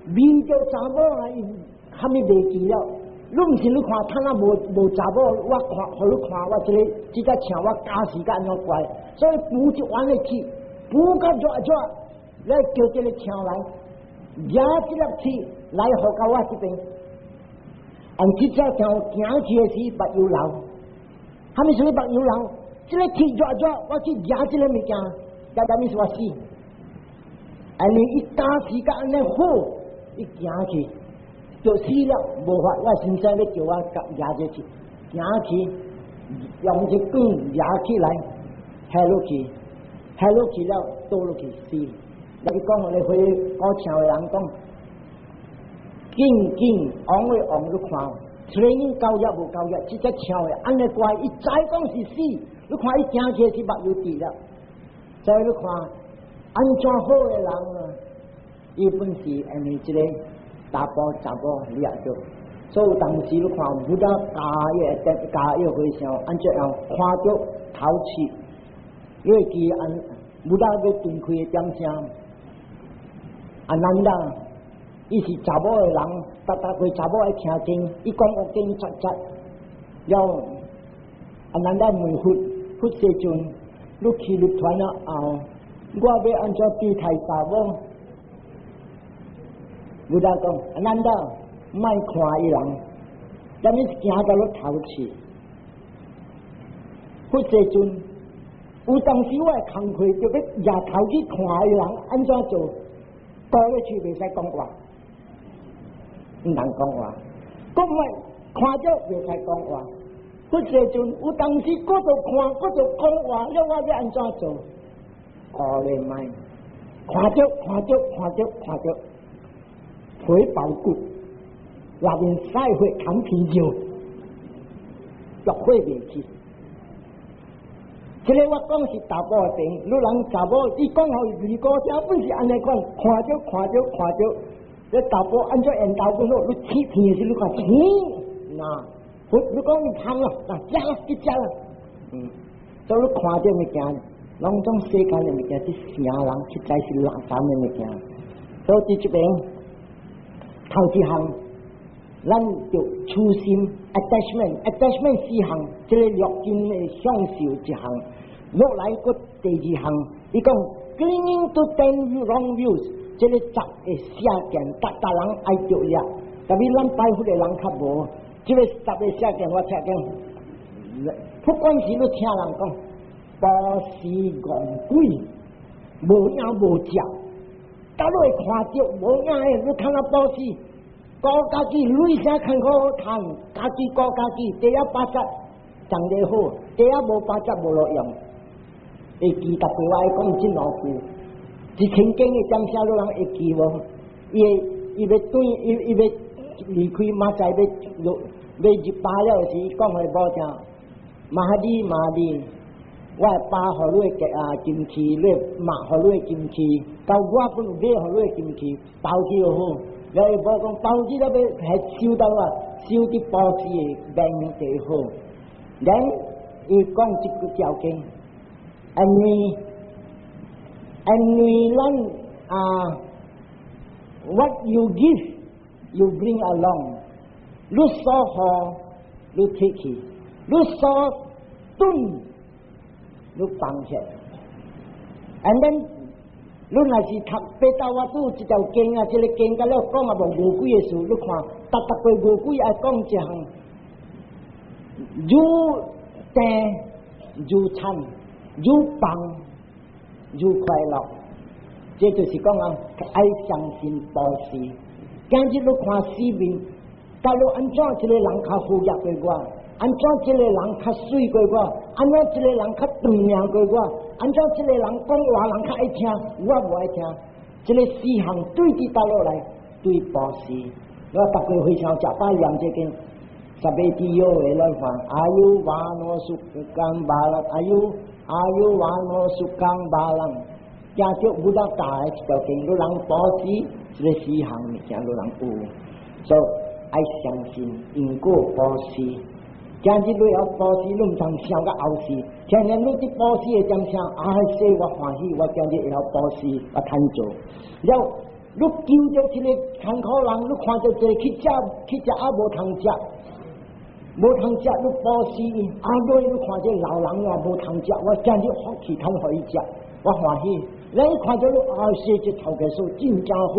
面著查某啊，啥物袂記了？你毋是你看，他若無無查某，我看，予你看我這個這隻象，我教時甲按怎乖，所以補一彎的鐵，補甲熱熱，來叫這個象來，舉這粒鐵來予到我這邊。按這隻條行去的時，目油流，啥物事目油流？這个鐵熱熱，我去舉這个物件，這啥物事我死？按呢伊加時間按呢好，伊行去就死了，無法。我先生咧叫我舉這去，行去用一棍舉起來，下落去，下落去了，倒落去死。你講予你回古唱的人講，緊緊往位往你看，training 夠額無夠額，這隻唱的按呢怪，伊知講是死，你看伊行起來是目油滴了，所以你看按怎好的人啊，伊本是因為這個查埔查某掠著，所以當時你看 Buddha 教伊個教伊個和尚按怎樣看著頭七，因為佢按 Buddha 欲斷開的點聲。阿難達，伊是查某的人，逐逐個查某愛聽經，伊講惡經雜雜。了，阿難達問佛，佛世尊，你去涅槃了後，我欲按怎對待查某？Buddha 講，阿難達，莫看伊人，啥物行到你頭七。佛世尊，有當時我的工課就欲抬頭去看伊人，按怎做？過去袂使講話，毋通講話，講話看著袂使講話。佛世尊有當時閣著看，閣著講話，了我欲按怎做？哦，你莫看著看著看著看著，皮包骨，內面曬血淌皮肉，落火袂去。這個我講是查埔的病，你人查某，伊講予二哥聽，本是按呢款，看著看著看著，你查埔按怎緣投本好，你切片的時你看青，那，你講你香啦，嗱食啦，去食啦，所以你看著物件，攏總世間的物件，是成人實在是垃圾的物件。所以佇這邊頭一項，咱就痴心 attachment，attachment 四項，這個六根的享受一項。落來閣第二項，伊講 clinging to 10 wrong views，這個十個邪見，逐逐人愛著了，特別咱拜佛的人較無。這個十個邪見我聽講，不管是你聽人講，布施戇鬼，無影無跡，到你會看著無影的，你看到布施，顧家己鐳啥艱苦好趁，家己顧家己，第一八節長得好，第一無八節無路用。會記逐句我愛講這兩句，一千經的點寫你人會記無？伊伊欲轉，伊伊欲離開馬仔欲落欲入巴了時，講予某聽，瑪麗瑪麗，我的包予你的啊金器，你的馬予你的金器，到我本有買予你的金器，包起就好。了伊某講包起了欲還收到啊，收佇布施的面就好。然伊講這句條件。因為因為咱啊，what you give you bring along，你所予你提去，你所斷你放下。And then 你若是讀八道我拄這條經啊，這個經甲了講啊無餓鬼的事，你看，逐逐個餓鬼愛講一項，愈定愈慘。愈放愈快樂，這就是講啊，愛相信布施。今日你看四面，假如按怎一個人較富裕過我，按怎一個人較媠過我，按怎一個人較長命過我，按怎一個人講話人較愛聽，我無愛聽。這個四項對佇倒落來，對布施。我逐個非常食擺念這經，十八地獄的來看，आयु वण्णो सुखं बलं，आयु आयु वण्णो सुखं बलं，行著 Buddha 教的一條經，你人布施，這個四項物件你人有，所以愛相信因果布施。今日你要布施，你毋通想到後世。天天你佇布施的點聲，啊，說我歡喜，我今日會曉布施，我趁做。了，你救著一個艱苦人，你看著一個去食去食啊無通食，無通食，你布施伊，啊，你你看這老人啊無通食，我今日福氣通予伊食，我歡喜。咱一看著你啊，說這頭家數真正好，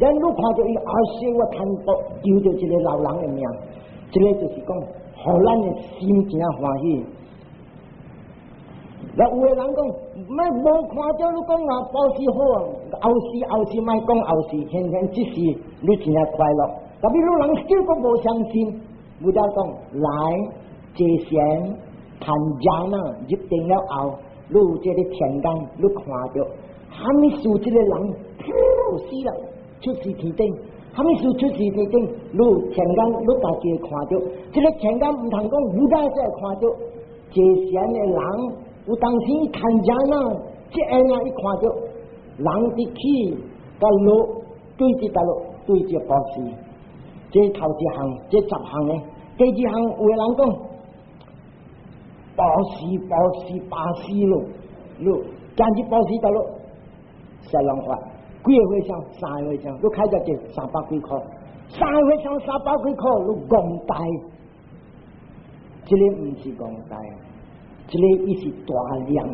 咱你看著伊啊，說我貪薄救著一個老人的命。這个就是講，予咱的心真歡喜。那有的人講，莫無看著你講啊，布施好啊，後世後世莫講後世，現現這世你真正快樂。特別你人小閣無相信，有得講來坐禪談禪啊，入定了後，你有這个天眼，你看著，啥物事這个人死了，出世天頂，啥物事出世天頂，你有天眼，你家己會看著，這个天眼毋通講有得才會看著，坐禪的人。有當時伊看見啊，這下啊，伊看著人佇起佮落，對佇佗落，對這布施，這頭一項，這十項呢。第二項有的人講，布施布施布施咯，咯，今日布施佗落，捨浪法，幾个和尚，三个和尚，你開咗這三百幾箍，三个和尚三百幾箍，你戇呆，這个毋是戇呆。這个伊是大量，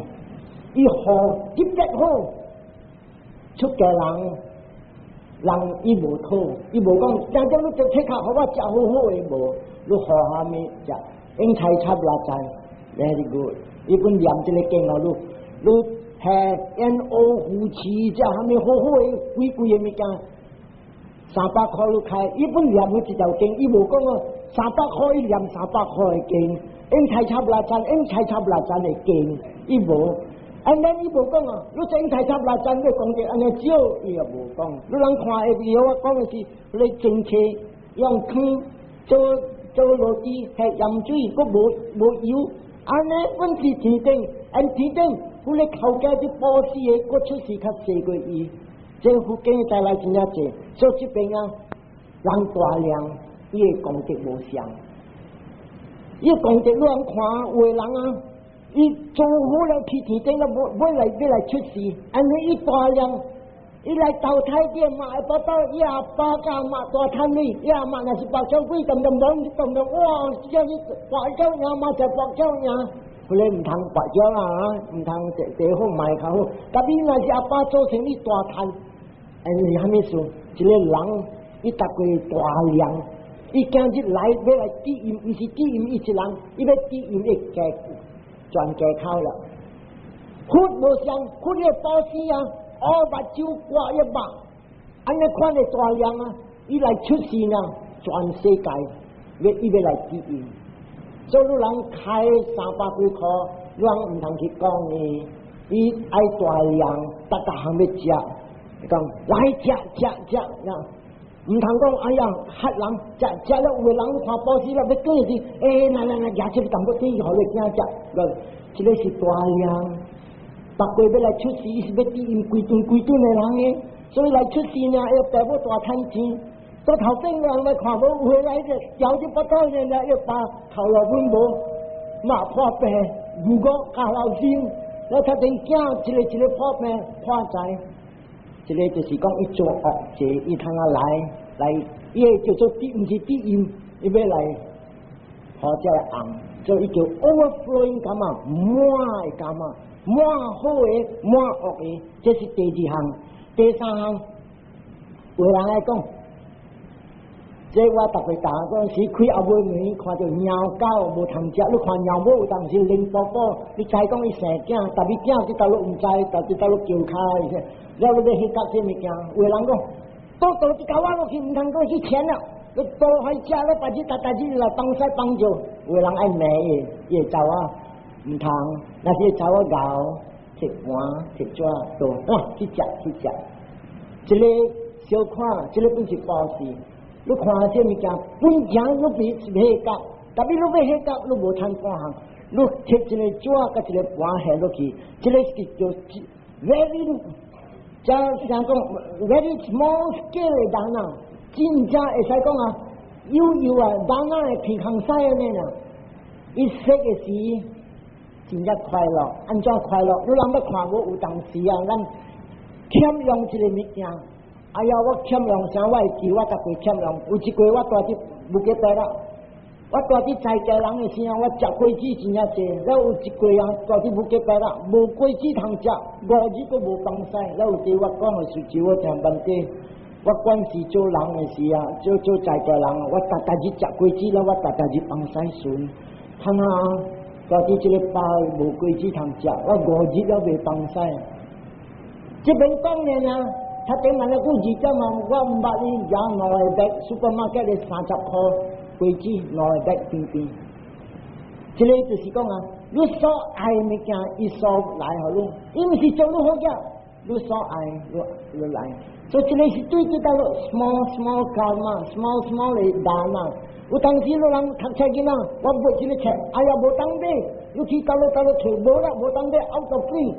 伊好特別好，出家人，人伊無討，伊無講，真正你做冊較好，我食好好的無，你好蝦米食，應菜插六讚，very good。伊本念這个經哦，你你下煙烏魚翅，食蝦米好好的貴貴的物件，三百箍你開，伊本念每一條經，伊無講哦，三百箍伊念三百箍的經。應菜插六讚，應菜插六讚的經，伊無。按呢伊無講啊，你這應菜插六讚，你講者按呢少，伊也無講。你人看會會我講的是，你蒸汽用坑做做落地，係鹽水，閣無無油，按呢阮是天頂，按天頂，佢咧頭家啲布施的，閣出世較濟過伊。這福建帶來真正濟，所以這邊啊，人大量，伊的功德無相。伊功德你通看，有的人啊，伊做好了去天頂了，要來要來出世，按呢伊大量，伊來投胎的嘛，會巴肚伊阿爸佮阿嬤大趁鐳，伊阿嬤若是跋筊鬼，當當忙當當哇，這樣跋筊贏嘛就跋筊贏，佢咧毋通跋筊啊，毋通地地好賣較好。特別若是阿爸做生意大趁，按呢是啥物事？一個人伊逐個大量。伊今日來欲來治陰，毋是治陰伊一人，伊欲治陰伊家全家口了。佛無相，佛的布施啊，烏目睭掛一目，按呢款的大量啊，伊來出世呢，全世界欲伊欲來治陰。所以你人開三百幾箍，你人毋通去講伊，伊愛大量，逐逐項欲食，講來食食食。毋通講，哎呀，嚇人，食食了有的人看布施了，欲轉時，欸，來來來，舉這個淡薄仔，予你囝食，這个是大量，逐個欲來出世，伊是欲治陰規頓規頓的人的，所以來出世呢，伊爸母大趁錢，到頭頂人來看無，有的來個嚼一腹肚呢，伊爸頭路阮無，嘛破病，如果加老心，我睇見囝一个一个破病破財。這个就是講伊做惡者，伊通啊來來，伊會叫做治，毋是治陰，伊欲來予這個紅，所以伊叫 overflowing karma，滿的 karma，滿好的，滿惡的，這是第二項。第三項，有人來講，這我逐個逐嗰陣時開後尾門，看著貓狗無通食，你看貓母有當時奶寶寶，你知講伊生囝，但伊囝佇佗落毋知，但佇佗落叫跤。了你欲去夾這物件，有的人講，倒倒一溝仔落去，毋通閣去錢了。你倒去食了，別日逐逐日來幫使幫助。有的人愛罵伊，伊會走啊，毋通。若是走啊𠢕，摕盤摕紙倒，哇去食去食。這个小看，這个本是布施。你看這物件，本錢你比是彼夾，特別你欲彼夾，你無趁半項。你摕一個紙佮一個盤下落去，這个是叫 very 這像講 very small scale 的人啊，真正會使講啊，有有啊，人啊會鼻空屎按呢啦。伊說的時真正快樂，按怎快樂？你人欲看無有當時啊，咱欠用一个物件，哎呀，我欠用啥？我會記，我逐過欠用。有一過我蹛佇無記得啦，我蹛佇在家人的時候，我食果子真正濟。了有一過啊，蹛佇無記得啦，無果子通食，5日閣無放屎。了有時我講的時候，我聽問題，我慣時做人的時啊，做做在家人，我逐逐日食果子啦，我逐逐日放屎順，看下到底這個包無果子通食，我5日了未放屎。這邊講呢啊，他頂萬了久二點嘛，我毋捌你食兩個 bag supermarket 的30箍果子，兩個 bag 邊邊。這個就是講啊，你所愛物件，伊所來予你，伊毋是做你好額，你所愛，你你來。所以這個是對這道 small small karma，small small 的 dana。有當時有人讀冊囡仔，我買這個冊，哎呀無當買，你去佗落佗落揣無啦，無當買 out of print。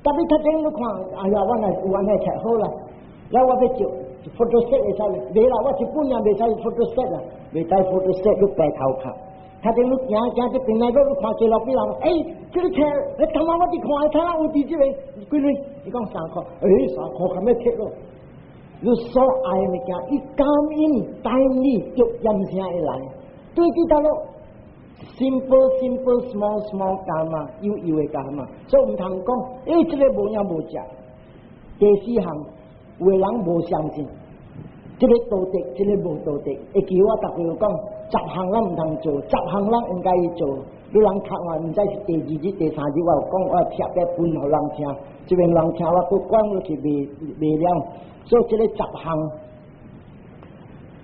特別讀冊你看，哎呀，我若有按呢冊好啦，了我欲照 photostat 會使，袂啦，我一本也袂使 photostat 啦，袂使 photostat 你白頭殼。他頂你行行這邊來，你看街路邊人，欸，這個冊，你頭仔我佇看，睇下有佇這個幾鐳？伊講三箍，欸，三箍較欲摕咯。你所愛物件，伊感應帶你就驗聲會來。對這道路，simple simple small small karma，有有的 karma，所以毋通講，欸，這個無影無食。第四項，有的人無相信，這個道德，這個無道德。會記我逐回講，十項咱毋通做，十項咱應該去做。你人讀完，毋知是第二日、第三日，我有講，我貼個分予人聽，這邊人聽我閣講落去袂袂了。所以這個十項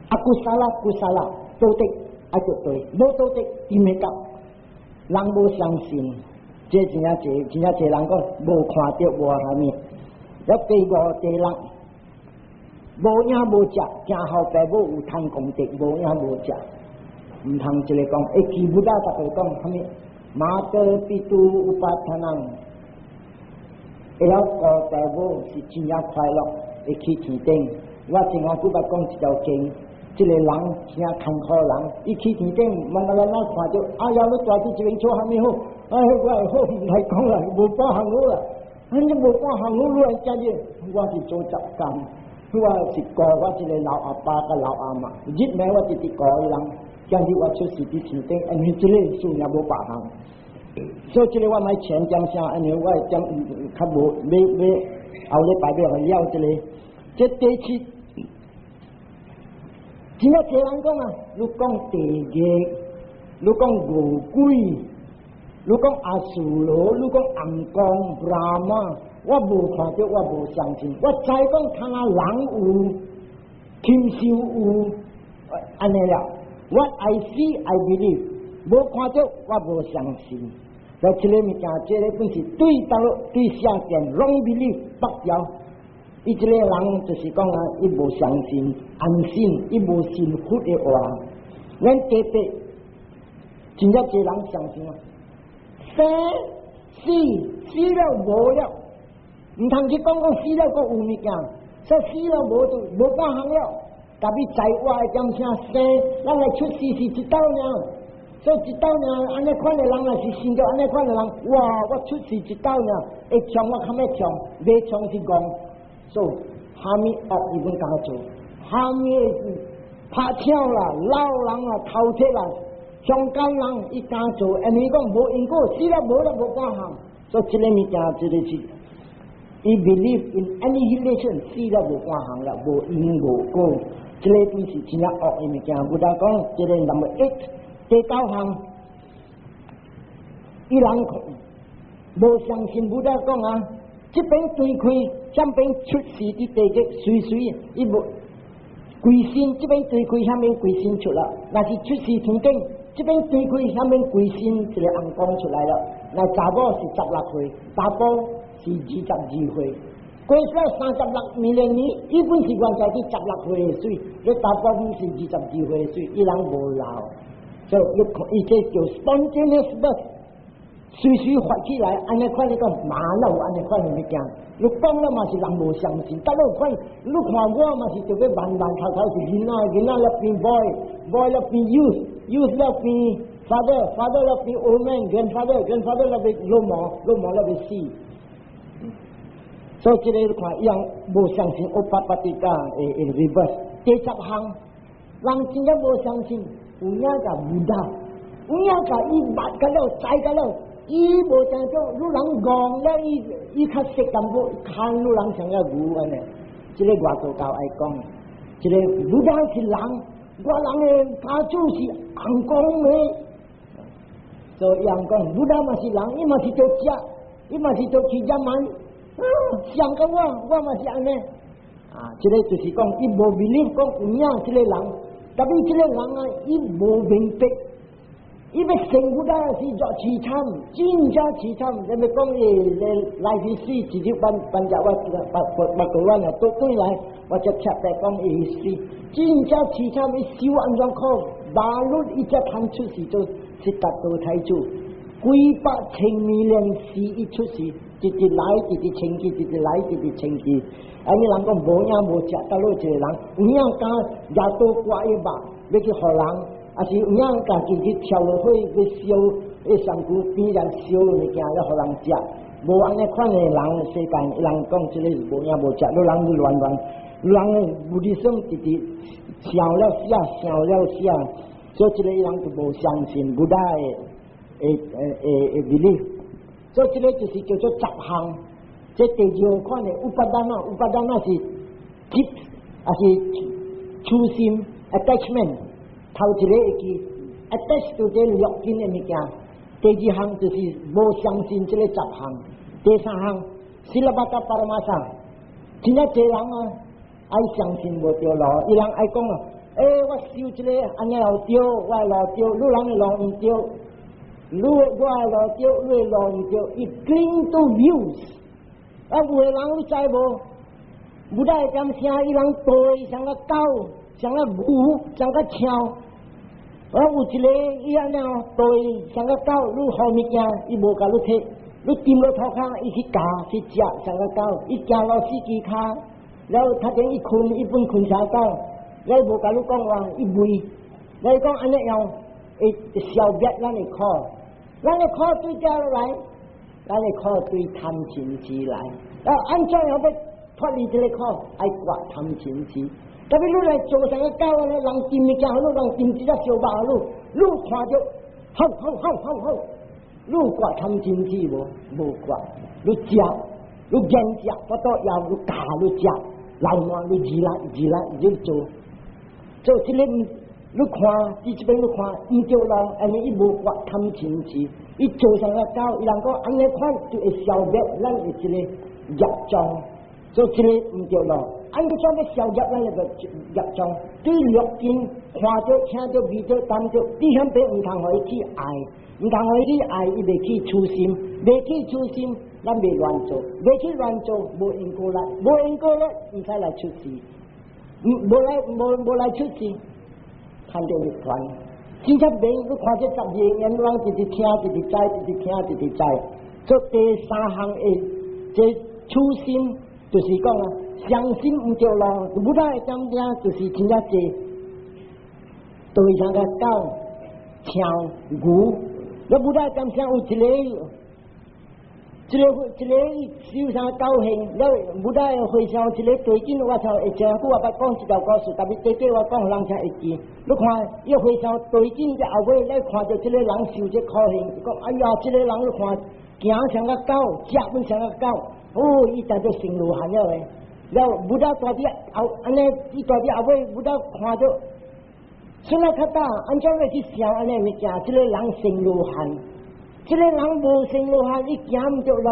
，akusala kusala 道德愛做對，無道德伊袂到。人無相信，這真正濟，真正濟人講無看著無蝦米。了第五、第六，無影無食，行後爸母有貪功德，無影無食，毋通一個講，會記不得逐個講蝦米？mātā pitu upatthānaṃ，會曉顧爸母是真正快樂，會去天頂。我前下久捌講一條經，這個人真艱苦人，伊去天頂，問個咱咱看著，哎呀，你住佇這邊厝蝦米好？哎，我會好毋來講啦，無半項好啦。反正無半項好，你來食者，我是做雜工，我是顧我一個老阿爸佮老阿嬤，日暝我直直顧伊人，今日我出世佇天頂，因為這個事也無別項，所以這個我莫錢講啥，因為我會講較無欲欲後禮拜欲予了這個，這第七，真正濟人講啊，你講地獄，你講餓鬼，你講阿修羅，你講尪公、Brahma，我無看著，我無相信。我知講看下人有，禽獸有，按呢了。What I see, I believe。無看著，我無相信。所以這個物件，這個本是對倒對下邊 wrong belief 北掉。伊這個人就是講啊，伊無相信，安信，伊無信佛的話。咱第八，真正濟人相信啊。生死死了無了，毋通去講講死了閣有物件，所以死了無就無半項了。特別在活的點聲生，咱來出世是一道爾，所以一道爾按呢款的人若是信著按呢款的人，哇！我出世一道爾，會創我較欲創，袂創是戇，所以蝦米惡伊攏敢做，蝦米拍搶啦、摟人啦、偷竊啦。強姦人伊敢做，因為講無因果，死了無了無半項，所以這個物件，這個是伊 believe in annihilation，死了無半項了，無因無果，這個本是真正惡的物件。Buddha 講，這個 number eight 第九項，伊人無相信 Buddha 講啊，這邊斷開，這邊出世佇地獄，隨隨伊無鬼神，這邊斷開，遐邊鬼神出來，若是出世天頂。這邊斷開，遐邊鬼神一個尪公出來了。那查某是16歲，查埔是22歲。過了36 million 年，伊本是原在佇十六歲的水，你查埔本是二十二歲的水，伊人無老。所以伊伊這叫 spontaneous birth，隨時發起來，按呢款你講，嘛哪有按呢款的物件？你講了嘛是人無相信，但你有看，你看我嘛是特別慢慢頭頭是囡仔，囡仔了變 boy，boy 了變 youth。youth 了變 father，father 了變 old man，grandfather，grandfather 了變老毛，老毛了變死。所以這個你看，伊人無相信 upapattika 的 rebirth。第十項，人真正無相信有影共 Buddha，有影共伊捌甲了，知甲了，伊無聽著，汝人戇了，伊伊較識淡薄，看汝人像個牛按呢。這个外道教愛講，這个 Buddha 是人，我人的家祖是紅光的，所以人講 Buddha 嘛是人，伊嘛是做食，伊嘛是做去食飯，啊，像個我，我嘛是按呢。啊，這个就是講，伊無 believe 講有影這个人，特別這个人啊，伊無明白。伊欲成佛啊，是作淒慘，真正淒慘。你欲講伊來去死，直接辦辦只我八八八個彎啊，倒轉來，我才貼來講伊死，真正淒慘。伊受按怎苦，馬路伊才通出世做悉達多太子，幾百千 million 世伊出世，直直來，直直清氣，直直來，直直清氣。啊，你人講無影無食，倒落一個人有影敢舉刀割伊肉，欲去予人。啊是有影家己去跳落火去燒，彼身軀邊人燒物件咧，予人食。無按呢款的人世間，人講這个是無影無食，你人亂亂，人的物理上直直想了死，想了死，所以這个人就無相信 Buddha 的 belief。所以這个就是叫做十項。這第二款的 upadana，upadana 是執，抑是取心 attachment。頭一个會記 attach 到這六根的物件，第二項就是無相信這个十項，第三項 silabbata paramasa，真正濟人啊愛相信無著路，伊人愛講啊，欸，我修這个按呢又對，我的路對，汝人的路毋對，汝我的路對，汝的路毋對，伊 cling to views，啊，有的人你知無？Buddha 會點聲，伊人對像個狗，像個牛，像個貓。我有一个伊按呢對像個狗，你予物件，伊無共你提，你掂落塗跤，伊去咬去食，像個狗，伊行路四支跤，然後頭前伊睏，伊本睏成狗，了無共你講話，伊吠，你講按呢樣會消滅咱的苦，咱的苦對佗來？咱的苦對貪嗔痴來。啊，按怎樣欲脫離這个苦？愛割貪嗔痴。特別你來做成個狗呢，人掂物件予你，人掂一隻燒肉予你，你看著，好好好好好，你有割貪嗔痴無？無割，你食，你堅食，腹肚枵，你咬你食，流汗你熱啦熱啦，你做，做這个你看，佇這邊你看，毋對路，按呢伊無割貪嗔痴，伊做成個狗，伊人講按呢款就會消滅咱的這个業障，做這个毋對路。按怎欲消業咱那个業障？對六根看著、聽著、味著、聞著，你遐邊毋通予伊去愛，毋通予伊去愛，伊袂起痴心，袂起痴心，咱袂亂做，袂去亂做，無因果力，無因果力，毋使來出世，無來無無來出世，看著涅槃。真正免你看這十二因緣，人直直聽，直直知，直直聽，直直知。做第三項的這取心，就是講啊，相信毋對路，Buddha 的點點就是真正濟，對像個狗、貓、牛，你 Buddha 的點聲有一个，一个一个受啥高興，了 Buddha 的和尚一个對鏡，我像會真久我捌講這條故事，特別短短我講人才會記。你看，伊和尚對鏡在後尾，你看著這个人受這苦刑，講哎呀，這个人你看行像個狗，食本像個狗，哦，伊當做成羅漢了的。了，Buddha 蹛佇後，按呢，伊蹛佇後尾，Buddha 看著，Sunakkhatta，按怎欲去想按呢物件？這个人成羅漢，這个人無成羅漢，伊行毋著路。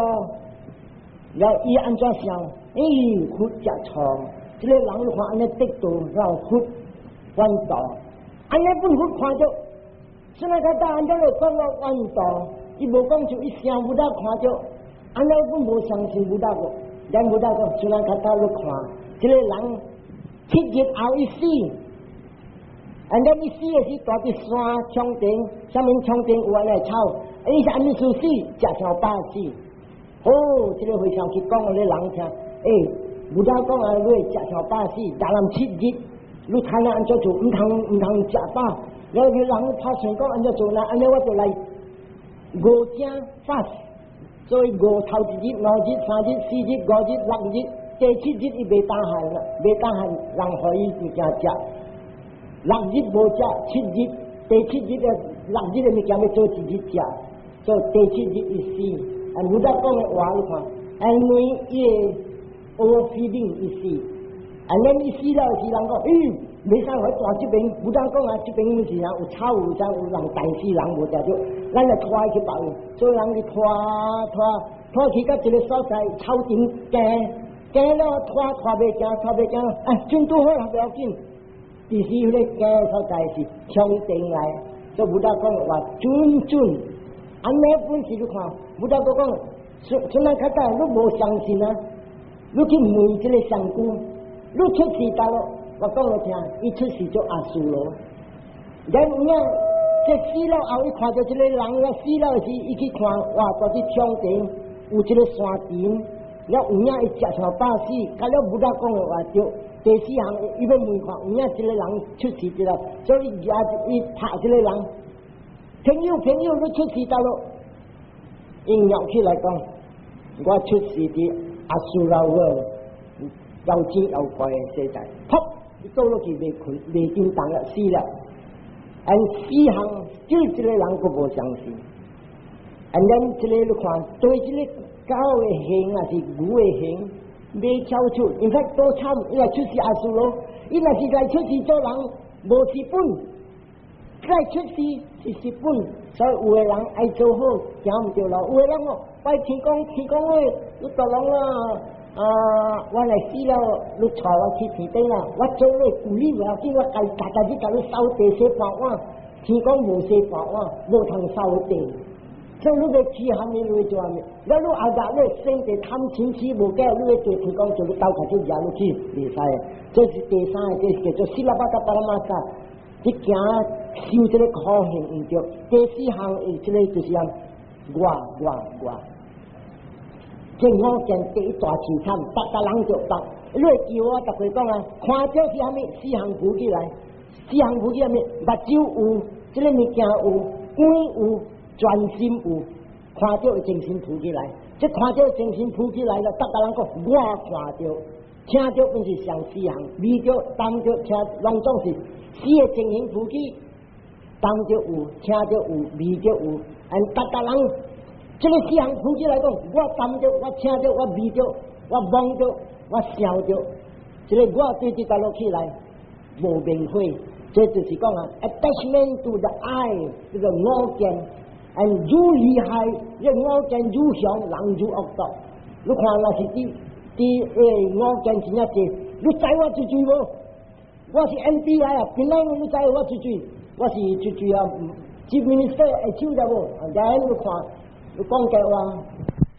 了，伊按怎想？咦，佛食錯，這个人你看按呢得道，然後佛怨道，按呢本佛看著，Sunakkhatta 按怎會講到怨道？伊無講就伊想 Buddha 看著，按呢本無相信 Buddha 個。咱 Buddha 講，Sunakkhatta 你看，這个人七日後伊死，按呢伊死的時，蹛佇山窗頂，啥物窗頂有按呢草，伊是按呢死，食上飽死。哦，這个和尚去講予彼人聽，欸，Buddha 講啊，你會食上飽死，但人七日，你睇下按怎做，毋通毋通食飽。了彼人拍算講按怎做呢？按呢我就來五更 fast。所以五頭一日、兩日、三日、四日、五日、六日，第七日伊袂當閒啦，袂當閒人予伊物件食。六日無食，七日第七日的六日的物件欲做一日食，所以第七日伊死。啊，Buddha 講的話你看，因為伊的 overfeeding 伊死。啊，咱伊死了時人講，咦，袂使去大這邊，有當講啊，這邊是啊有草有啥有人大死人無定著，咱來拖去別位，所以人去拖拖拖去到一個所在草頂行行了拖拖袂行，拖袂行，哎，進度好啦，不要緊。其實彼個行的所在是天頂來，所以佛陀講話準準，按呢本事你看，佛陀閣講，孫孫仔較早你無相信啊，你去問這個上古。你出世佗落，我講予聽，伊出世做阿修羅。然有影，這死了後，伊看著這個人了死了時，伊去看，哇，佇這天頂有這個山頂，了有影伊食上飽死，甲了佛陀講的話對。第四項，伊欲問看，有影這個人出世佇了，所以伊伊拍這個人，朋友朋友，你出世佗落？伊搖起來講，我出世佇阿修羅國。妖精妖怪的世界，噗！伊倒落去袂睏，袂叮當了，死了。按四項，就這個人閣無相信。按咱這個你看，對這個狗的形抑是牛的形，袂跳出。因為多慘，伊來出世阿修羅，伊若是來出世做人，無蝕本，來出世是蝕本。所以有的人愛做好，行毋著路；有的人哦，拜天公，天公喂，你大人啊！啊！我來死了，你帶我去天頂啦！我做你鼓勵無要緊，我家家家己共你掃地洗盤碗。天公無洗盤碗，無通掃地。所以你欲去蝦米，你欲做蝦米？了你後日你生地貪嗔痴無假，你欲做天公就你倒開就掠你去，袂使。這是第三個，這是叫做silabbata paramasa。你行受這個苦行毋著。第四項，這個就是講我我我。這五件第一大凄慘，逐逐人就逐，你會記我逐回講啊，看著是蝦米？四項浮起來，四項浮起蝦米？目睭有，這個物件有，耳有，專心有，看著精神浮起來，這看著精神浮起來了，逐逐人講我看著，聽著本是上四項，味著、聞著、聽，攏總是四個精神浮起，聞著有，聽著有，味著有，按逐逐人。這個四項浮起來講，我聞著，我聽著，我味著，我摸著，我想著，這個我對這倒落起來無明悔，這就是講啊，attachment to the I，這個我見，and 愈厲害，這我見愈強，人愈惡毒。你看若是佇佇欸我見真正濟，你知我濟濟無？我是 MP 來啊，本來你知我濟濟，我是濟濟啊，Chief Minister 會手著無？然你看。你講假話，